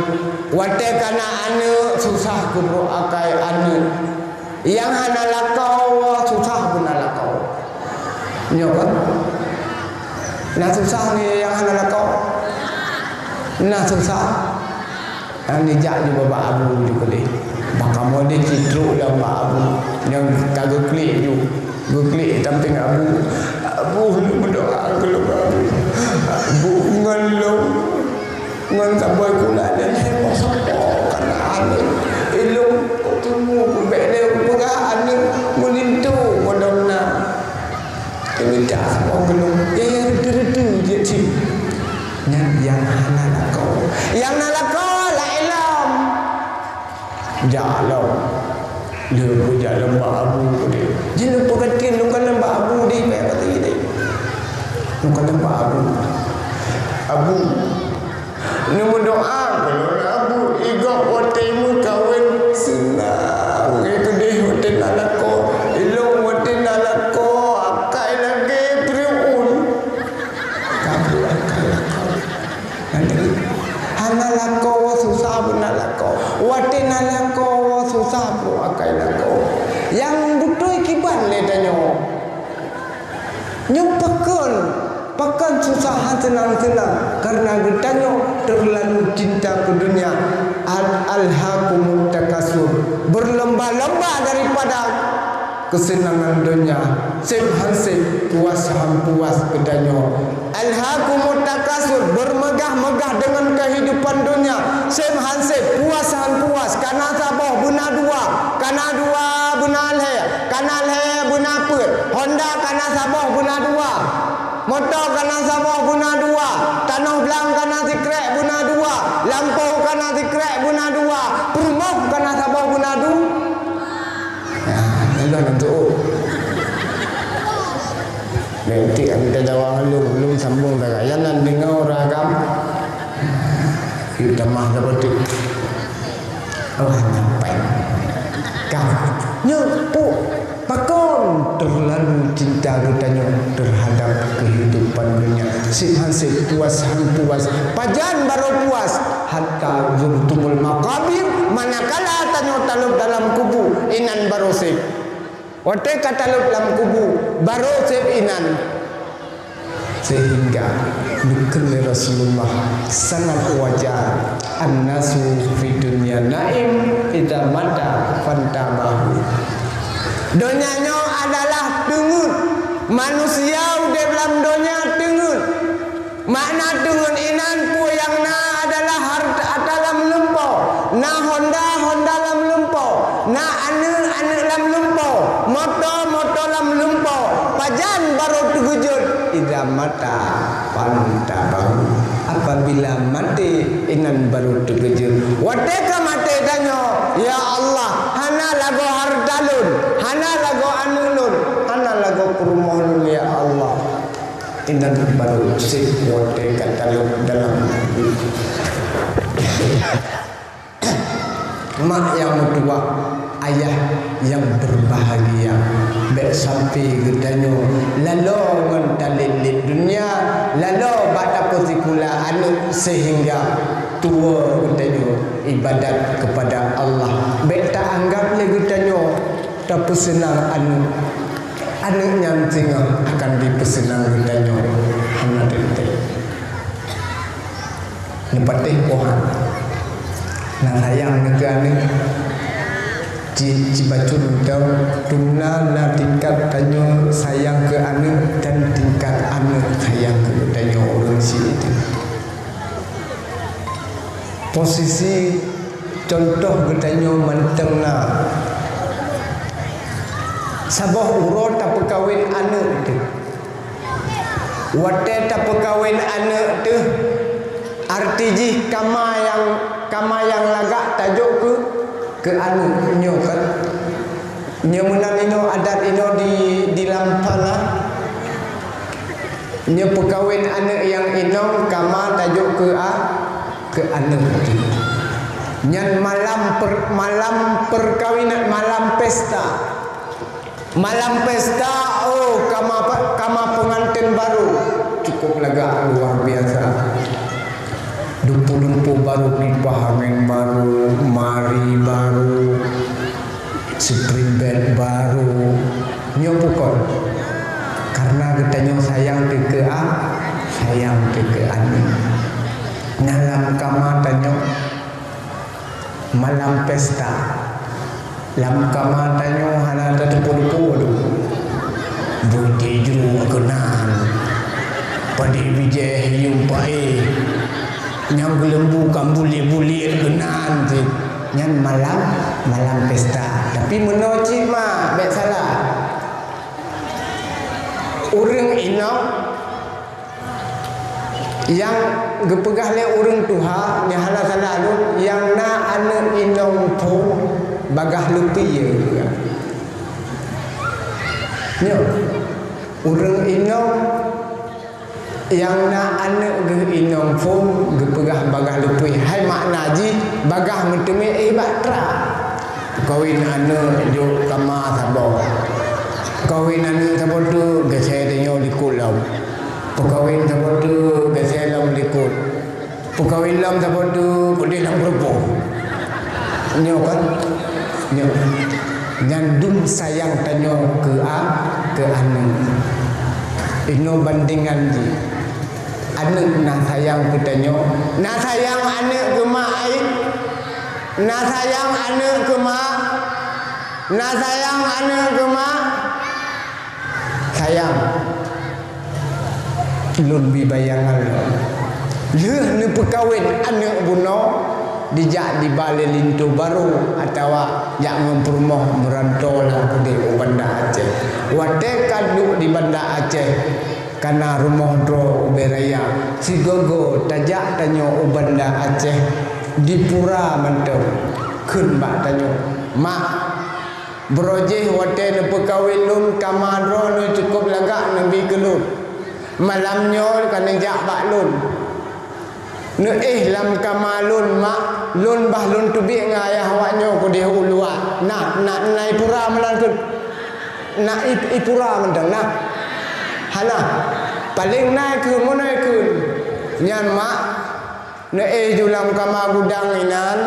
Watée ka na aneuëk, susah keubrok akai aneuëk. Nyang hana lakoe, susah beuna lakoe. Nyoe kan? Na susah nyoe nyang hana lakoe? Na susah. Nyang jijak ju bak Abu ju keudeh. Bak kamoe deh cit trok lom bak Abu. Nyang ka geuklik ju. Geuklik sampéng Abu. Abu, lôn meudoa keu lôn, Abu. Abu, ngon lôn, ngon saboh sikula lôn hana saboh kana aneuk. Ilôn teungoh kubek lé peugah aneuk meulinto padum na. Teumita saboh keu lôn, ya, ya, reuteu-reuteu jeuet cit. Nyan nyang hana lakoe. Nyang na lakoe, la ilom. Jak lom. Lheueh peujak lom bak Abu deh. Jih lôn peugah, lôn kalon bak Abu deh, bèk pati deh. Lôn kalon bak Abu. Abu, neumeudoa keu lôn, Abu, i gob watèe meukawen seunang, i keudeh watèe na lakoe, ilôn watèe na lakoe, akai lagèe Fir'aun. Ka Abu akai lakoe. Hana lakoe, susah beuna lakoe. Watèe na lakoe, susah peuakai lakoe. Nyang beutôi kiban lé tanyoe. Nyoe pakon, pakon susah han seunang-seunang, karena geutanyoe terlalu cinta keu donya. Al-, alhaakumut takatsur. Berlomba-lomba daripada keuseunangan donya, seb han seb, puas han puas geutanyoe. Alhaakumut takatsur, bermegah-megah dengan kehidupan donya, seb han seb, puas han puas, kana saboh beuna dua, kana dua beuna lhèe, kana lhèe beuna peuet, honda kana saboh beuna dua, moto kana saboh beuna dua, tanoh blang kana sikrek beuna dua, lampôh kana sikrek beuna dua, peurumoh kana saboh beuna du-, Nah, nyan lôn tu'oh. Nanti ada jawab lôn, lôn sambung dah. Yang nan dengar orang agam, yuk tamah dapat tu. Allah nyampai. Kau, nyoe, pu, pakon terlalu cinta geutanyoe terhadap kehidupan dunia. Seb han seb, puas han puas. Pajan barô puas? Hatta zurtumul maqabir, manakala tanyoe talôb dalam kubu, inan barô seb. Watèe ka talôb lam kubu, barô seb inan. Sehingga geukheun lé Rasulullah, sangat wajar, "An-nasu fid dunya naim, idza mata fantabahu." Donya nyoe adalah teungeut. Manusia udeb lam donya teungeut. Makna teungeut inan peue nyang na adalah hareuta lam lumpoe, na honda, honda lam lumpoe, na aneuk, aneuk lam lumpoe, moto, moto lam lumpoe. Pajan barô teukeujot? Idza mata fantabahu. Apabila maté, inan barô teukeujot. Watèe ka maté tanyoe, "Ya Allah, hana lagoe hareuta lôn, hana lagoe aneuk lôn, hana lagoe peurumoh lôn, ya Allah." Inan barô seb watèe ka talôb dalam. Mak nyang meutuwah, ayah nyang berbahagia, bèk sampai geutanyoe laloe ngon talét-lét dunia, laloe bak tapeusikula aneuk sehingga tuwoe geutanyoe ibadat kepada Allah. Bèk taanggap lé geutanyoe tapeuseunang aneuk. Aneuk nyan singoh akan jipeuseunang geutanyoe. Hana teuntèe. Neupatéh poh na sayang keu aneuk. Ci, ci bacut mantong, dum na, na tingkat tanyoe sayang keu aneuk dan tingkat aneuk sayang keu geutanyoe ureueng syiek teuh. Posisi contoh geutanyoe mantong na. Saboh uroe tapeukawen aneuk teuh. Watèe tapeukawen aneuk teuh, arti jih kama nyang, kama nyang lagak tajok keu, keu aneuk nyoe kan. Nyoe meunan inoe adat inoe di, di Lampala. Nyoe peukawen aneuk nyang inong kama tajok keu a, keu aneuk. Nyan malam per-, malam perkawinan, malam pesta. Malam pesta, oh, kama pe-, kama pengantin baru. Cukup lagak luar biasa. Dumpeue-dumpeue baru, kipah angén baru, mari baru. Spring bed baru. Nyoe pakon? Karena geutanyoe sayang teuh keu a-, sayang teuh keu aneuk. Nyan lam kama tanyoe malam pesta. Lam kama tanyoe hana tateupeue-teupeue dum. Beutijroh keunan, padé bijéh yuem paéh, nyang geuleumbu ka buliet-buliet keunan cit. Nyan malam, malam pesta. Tapi meunoe cit mak, bék salah. Ureuëng inong nyang geupeugah lé ureuëng tuha, nyang hana salah lôn, nyang na aneuëk inong phon bagaih leupie. Nyoe, ureuëng inong nyang na aneuëk geuh inong phon geupeugah bagaih leupie. Hai makna jih bagaih meuteumé éh bak tra. Peukawen aneuëk jok kama saboh. Peukawen aneuëk saboh tu geusé tanyoe likot lom. Peukawen saboh tu geusé lom likot. Peukawen lom saboh tu keudeh lam keureupoh. Nyoe kan? Nyoe. Nyan dum sayang tanyoe keu a-, keu aneuëk. Inoe bandingan jih. Aneuëk na sayang keu tanyoe. Na sayang aneuëk keu mak ai. Na sayang aneuëk keu mak. Na sayang aneuëk keu mak. Sayang. Lôn bi bayangan lom. Lheueh neupeukawen aneuëk bunoe, dijak diba lé linto barô atawa jak ngon peurumoh meuranto lam keudeh u Banda Aceh. Watée ka duek di Banda Aceh, kana rumoh droe ubé raya, sigoe-goe tajak tanyoe u Banda Aceh, di pura mantong kheun bak tanyoe, "Mak, Baroe jih watée neupeukawen lôn, kama droeneuh cukôp lagak neubi keu lôn. Malam nyoe ka neujak bak lôn. Neuéh lam kama lôn, mak, lôn bah lôn teubiet ngon ayah awak nyoe keudeh u luwa. Na, na, na i pura meunan kheun. Na i, i pura mantong na. Hana. Paleng na kheun, meunoe kheun. Nyan mak." Neuéh ju lam kama gudang inan,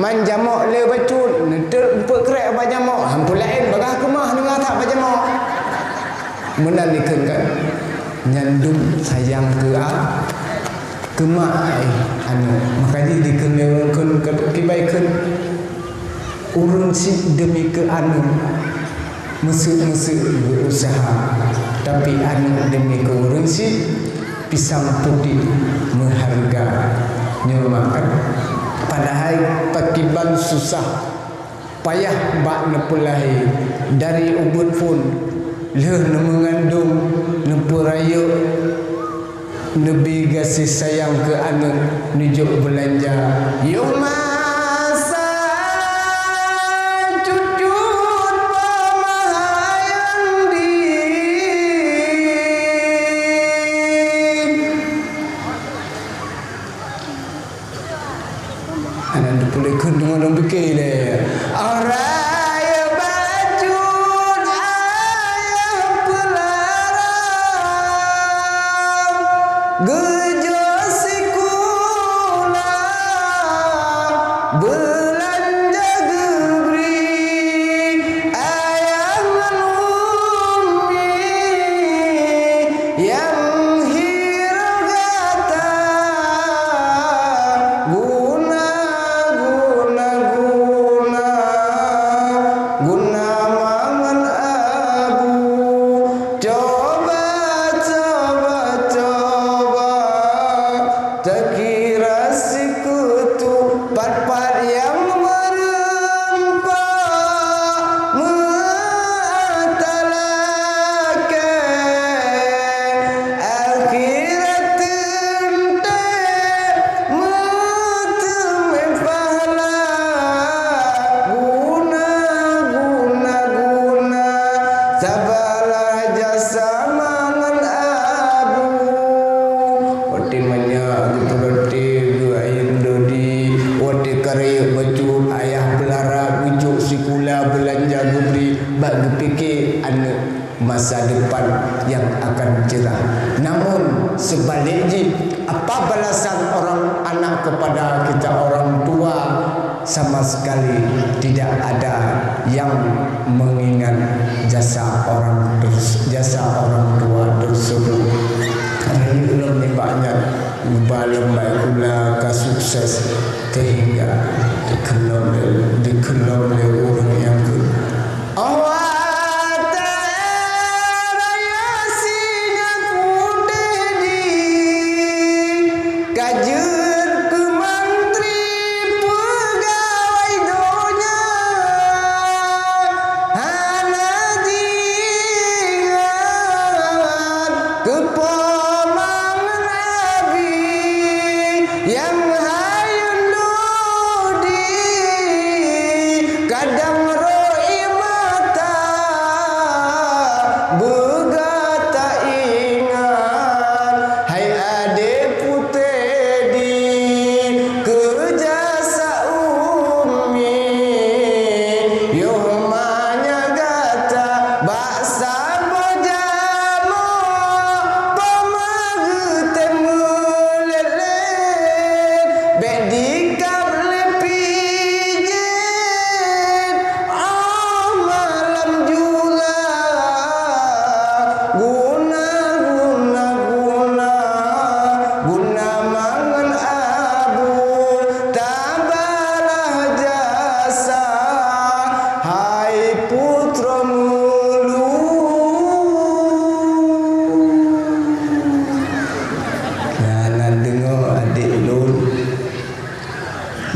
man jamok lé bacut, neuteuk peuet krek bak jamok, han peue laén bagaih keumah deungon that bak jamok. Meunan dikheun kan, nyan dum sayang keu a-, keu mak ai aneuëk. Maka jih dikheun lé ureuëng kheun, kibai kheun, ureuëng syiek deumi keu aneuëk, meuseuet-meuseuet geuuseuha, tapi aneuëk deumi keu ureuëng syiek, pisang putéh meuhareuga. Nyoe meunan. Padahai pakiban susah payah bak neupeulahé, dari ubeuet phon, lheueh neumeungandong, neupeurayeuk, neubi gaséh sayang keu aneuëk, neujok beulanja. Yoh masa cucut peumahayan di Hana teupeuleukeut deungon lôn pike lé. Raya bacut ayah peulara, geujok sikula, beulanja geubri ayah ngon umi. Nyang hirau gata guna, guna, guna, guna mangan abu. Coba, coba, coba takira sikeutu. Pat-pat nyang meureumpok meu'ah talakée, akhirat teuntée meuteumé pahala. Guna, guna, guna, sabalah jasa mangan abu. Watée manyak geupeureuté geuayeueng dodi, watée ka rayeuk bacut ayah peulara geujok sikula beulanja geubri bak geupike aneuëk masa depan nyang akan cerah. Namun, seubalik jih, apa balasan orang anak kepada kita orang tua? Sama sekali tidak ada yang mengingat jasa orang ters-, jasa orang tua tersebut. Rayeuk lom nibak nyan, geuba lom bak sikula ka sukses, sehingga dikheun lom lé, dikheun lom lé ureuëng nyang keu. Allah Ta'ala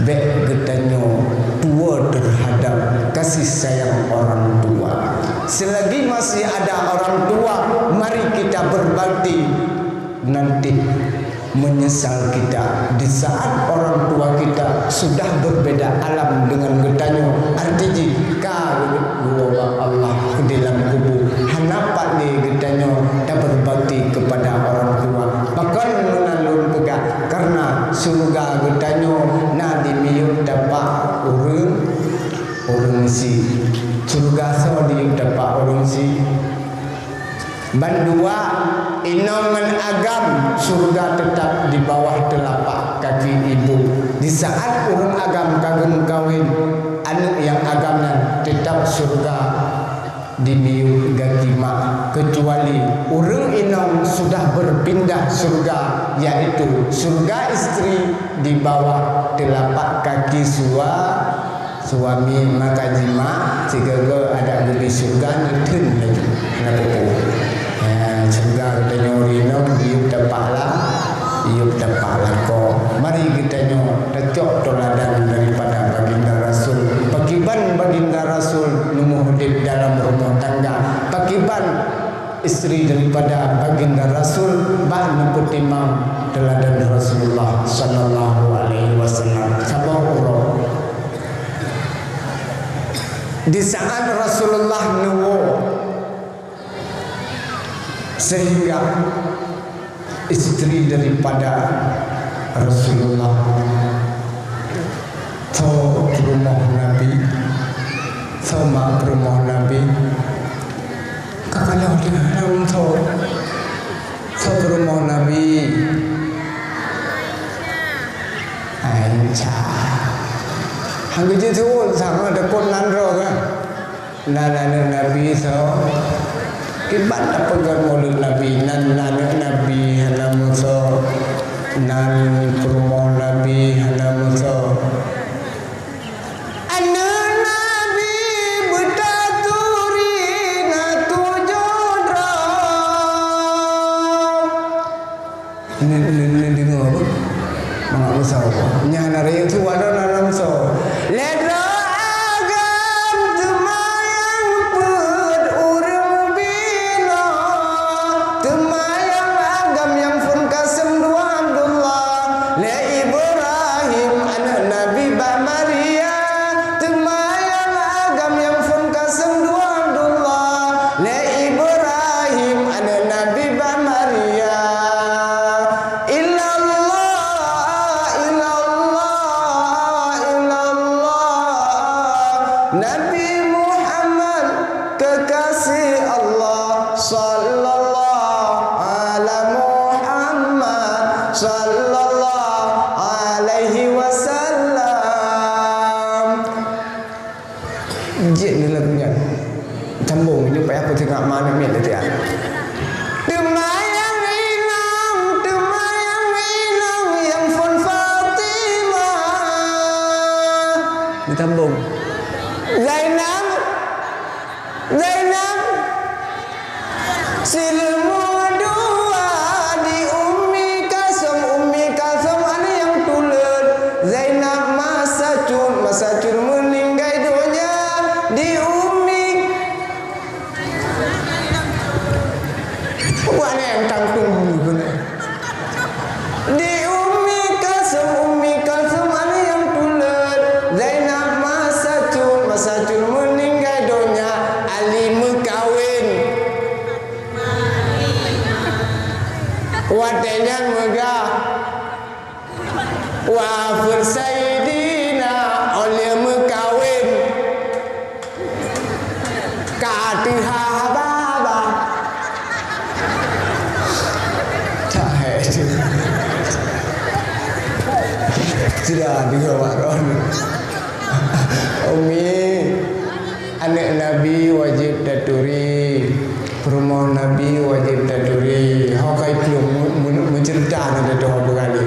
Bék geutanyoe tuwoe teuhadab kasih sayang orang tua. Selagi masih ada orang tua, mari kita berbakti. Nanti menyesal kita di saat orang tua kita sudah berbeda alam dengan geutanyoe. Arti jih, ka geuwoe bak Allah di lam kubu. Hana pat lé geutanyoe taberbakti kepada orang tua. Pakon meunan lôn peugah? Karena syurga geutanyoe na dimiyueb tapak ureuëng, ureuëng sie. Syurga soe dimiyueb tapak ureuëng sie? Bandua, inong ngon agam, syurga teutap di bawah teulapak kaki ibu. Di saat ureuëng agam ka geumeukawen, aneuëk nyang agam nyan teutap syurga dimiyueb gaki mak, keucuali ureuëng inong sudah beupindah syurga, yaitu syurga istri di bawah teulapak kaki sua-, suami. Maka jimak sigoe-goe adak geubi syurga neutheun laju. Hana peue-peue. Ya, syurga geutanyoe ureuëng inong diyueb tapak la-, diyueb tapak lakoe. Mari geutanyoe tacok teuladan daripada Baginda Rasul. Pakiban Baginda Rasul neumuh udeb dalam rumoh tangga? Pakiban istri daripada Baginda Rasul bak neupeutimang teuladan Rasulullah sallallahu alaihi wasallam? Saboh uroe, di saat Rasulullah neuwoe, sehingga istri daripada Rasulullah, tho peurumoh Nabi, tho mak peurumoh Nabi, ka kalon lé lom tho, tho peurumoh Nabi. Aisyah. Hana geujeuet sama deungon nan droe kan? Nan aneuëk Nabi soe? Kiban tapeugah mulod Nabi, nan aneuëk Nabi hana meusoe, nan peurumoh Nabi hana meusoe. Aneuëk Nabi beutaturi na tujoh droe. Ni, ni, ni deungoe apa? Mangat meusoe. Nyan hari itu walau dalam soe. Lé droe agam teumayang peuet ureuëng binoe. Teumayang agam nyang phon ka seumdua Abdullah. Lé Ibrahim aneuëk Nabi bak Maria. Teumayang agam nyang phon ka seumdua Abdullah. Lé Ibrahim aneuëk Nabi bak Maria. Ilallah, ilallah, ilallah. Nabi Muhammad kekasih Allah. Sallallahu ala Muhammad, sallallahu alaihi wasallam. Jeuet ni lagu nyan. Sambong, nyoe payah peutingak manok miet lé tiang. Teumayang inong, teumayang inong nyang phon Fatimah. Disambong. Zainab, Zainab. Sileumah dua di Ummi Kalsum, Ummi Kalsum aneuëk nyang tuleuet. Zainab masa cut, masa cut meuninggai donya di Ummi. Bukan yang tangtung. Di Ummi Kalsum, Ummi Kalsum aneuëk nyang tuleuet. Zainab masa cut, masa cut meuninggai donya, Ali meukawen. Watée nyan meugah, wafeuet Saidina, óh lheueh meukawen. Ka teuhah haba-haba. Cahé. Sudah dua mak ron. Umi, aneuëk Nabi wajéb taturi. Peurumoh Nabi wajéb taturi. Ho kai plueng mu-, mu-, meuceurita na teuh ho beurali.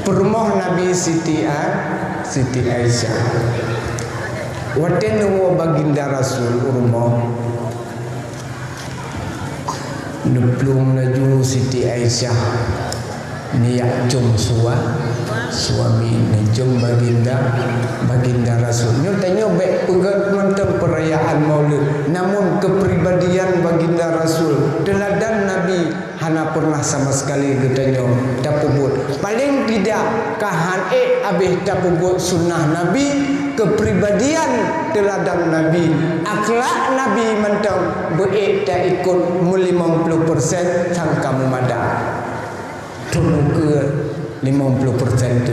Peurumoh Nabi Siti A-, Siti Aisyah. Watée neuwoe Baginda Rasul u rumoh, neuplueng laju Siti Aisyah neujak com sua-, suami. Baginda, Baginda Rasul. Nyoe tanyoe bék peugét mantong peurayaan Maulud, namun keupribadian Baginda Rasul, teuladan Nabi hana pernah sama sekali geutanyoe tapeubuet. Paling tidak ka han ék abéh tapeubuet sunnah Nabi, keupribadian teuladan Nabi, akhlak Nabi mantong beu ék taikot meulimong ploh persen sangka meumada. Teuneuk keu limong ploh persen tu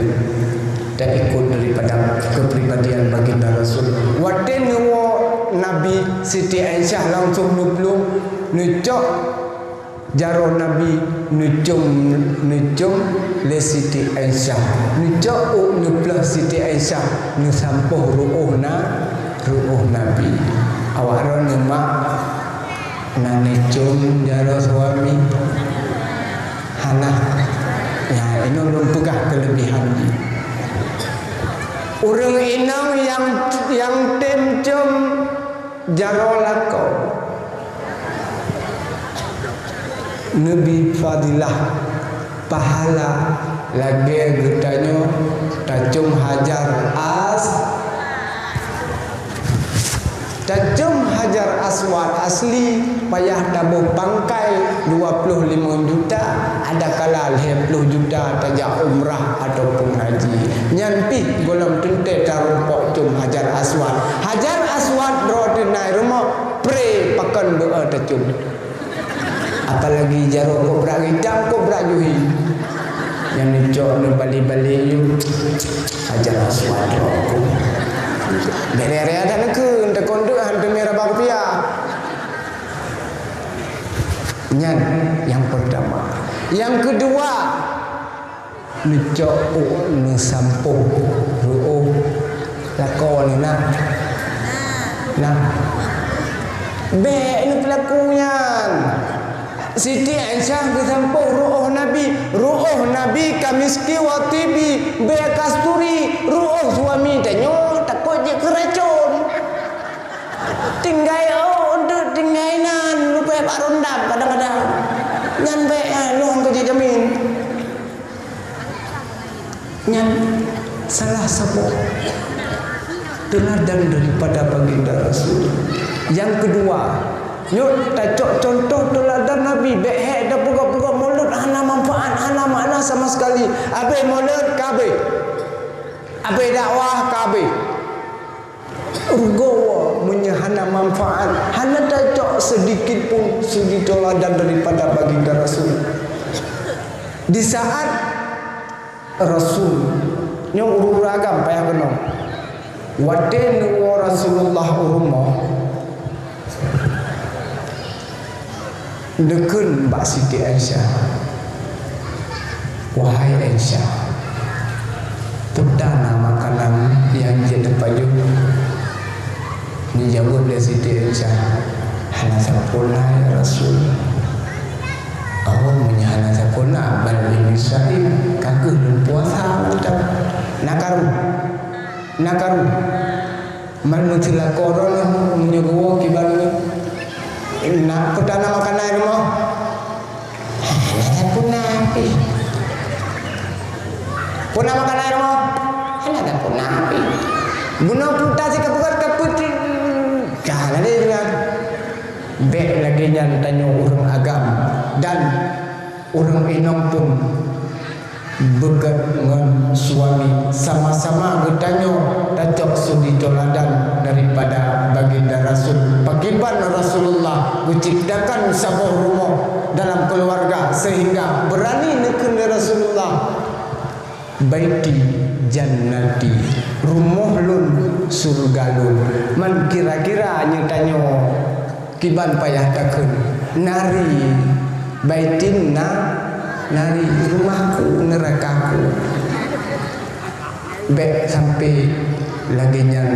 taikot daripada keupribadian Baginda Rasul. Watée neuwoe Nabi, Siti Aisyah langsung neuplueng, neucok jaroe Nabi, neucom, neucom lé Siti Aisyah. Neucok u neupleuh Siti Aisyah, neusampôh ruôh na, ruôh Nabi. Awak droeneuh mak na neucom jaroe suami? Hana. Ya, inoe lôn peugah keulebihan jih. Ureuëng inong nyang, nyang tem com jaroe lakoe neubi fadilah, pahala lagée geutanyoe tacom Hajar As-, tacom Hajar Aswad asli payah taboh pangkai dua ploh limong juta, adakala lhée ploh juta tajak umrah ataupun haji. Nyan pih gohlom teuntée tarumpok com Hajar Aswad. Hajar Aswad droe teuh na i rumoh, pré pakon beu tacom. Apalagi jaroe kobra itam, kobra juhi. Nyang neucok neubali-bali yue, Hajar Aswad droe ku. Bere-re adat neukheun, takon deuh han teumé raba kupiah. Nyan nyang peurtama. Nyang keudua, neucok u neusampôh ruôh lakoe neuh na. Nah. Bék neupeulaku nyan. Siti Aisyah geusampôh ruôh Nabi, ruôh Nabi kamiski wa tibi, bék kasturi, ruôh suami tanyoe takot jeuet keu racon. Tinggai, oh, untuk tinggai nan, lupai bak rondam kadang-kadang. Nyan bék, eh, lôn keu jijamin. Nyan salah saboh teuladan daripada Baginda Rasul. Nyang keudua, nyoe tacok contoh teuladan Nabi, bék hék tapeugah-peugah Maulud hana manfaat, hana makna sama sekali. Abéh Maulud ka abéh. Abéh dakwah ka abéh. Rugoe meunyoe hana manfaat, hana tacok seudikit pun suri teuladan daripada Baginda Rasul. Di saat Rasul, nyoe ureuëng agam payah keunoe. Watée neuwoe Rasulullah u rumoh, neukheun bak Siti Aisyah, "Wahai Aisyah, peue na makanan nyang jeuet tapajoh?" Neujaweueb lé Siti Aisyah, "Hana sapeue na, ya Rasul." "Oh, meunyoe hana sapeue na, bal inni shaim, ka kheueh lôn puasa mantong." Na karu, na karu. Man meusilakoe droe nyoe, meunyoe geuwoe kiban nyoe, na peue na makanan i rumoh? Hana sapeue na pih. Peue na makanan i rumoh? Hana sapeue na pih. Bunoe peue tasi ka peugét ka peuet, ka lagée nyan. Bék lagée nyan tanyoe ureuëng agam dan ureuëng inong pun. Beugét ngon suami, sama-sama geutanyoe tacok suri teuladan daripada Baginda Rasul. Pakriban Rasulullah geuciptakan saboh rumoh dalam keuluwarga, seuhingga beurani neukheun lé Rasulullah, "Baiti jannati, rumoh lôn syeuruga lôn." Man kira-kira nyoe tanyoe kiban payah takheun, "Nari, baitin na, nari, rumahku, neurakaku." Bék sampai lagée nyan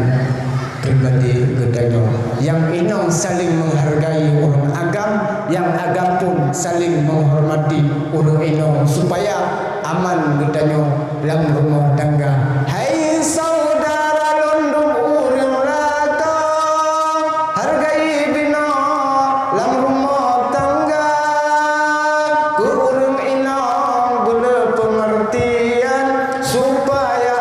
pribadi geutanyoe. Nyang inong saling menghargai ureuëng agam, nyang agam pun saling menghormati ureuëng inong, supaya aman geutanyoe lam rumoh tangga. Hai syedara lôn dum ureuëng lakoe, hargai binoe lam rumoh tangga. Keu ureuëng inong beuleu peungeurtian, supaya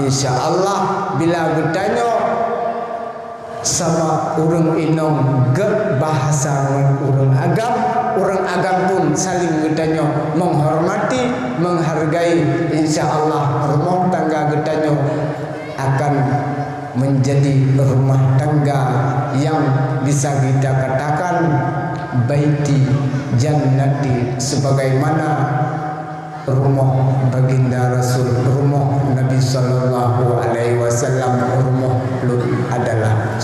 Insya Allah, bila geutanyoe sama ureuëng inong gét bahasa ngon ureuëng agam, ureuëng agam pun saling geutanyoe menghormati, menghargai, insya Allah rumoh tangga geutanyoe akan menjadi rumah tangga yang bisa kita katakan baiti jannati, sebagaimana rumoh baginda Rasul, rumoh Nabi sallallahu alaihi wasallam, rumoh lôn adalah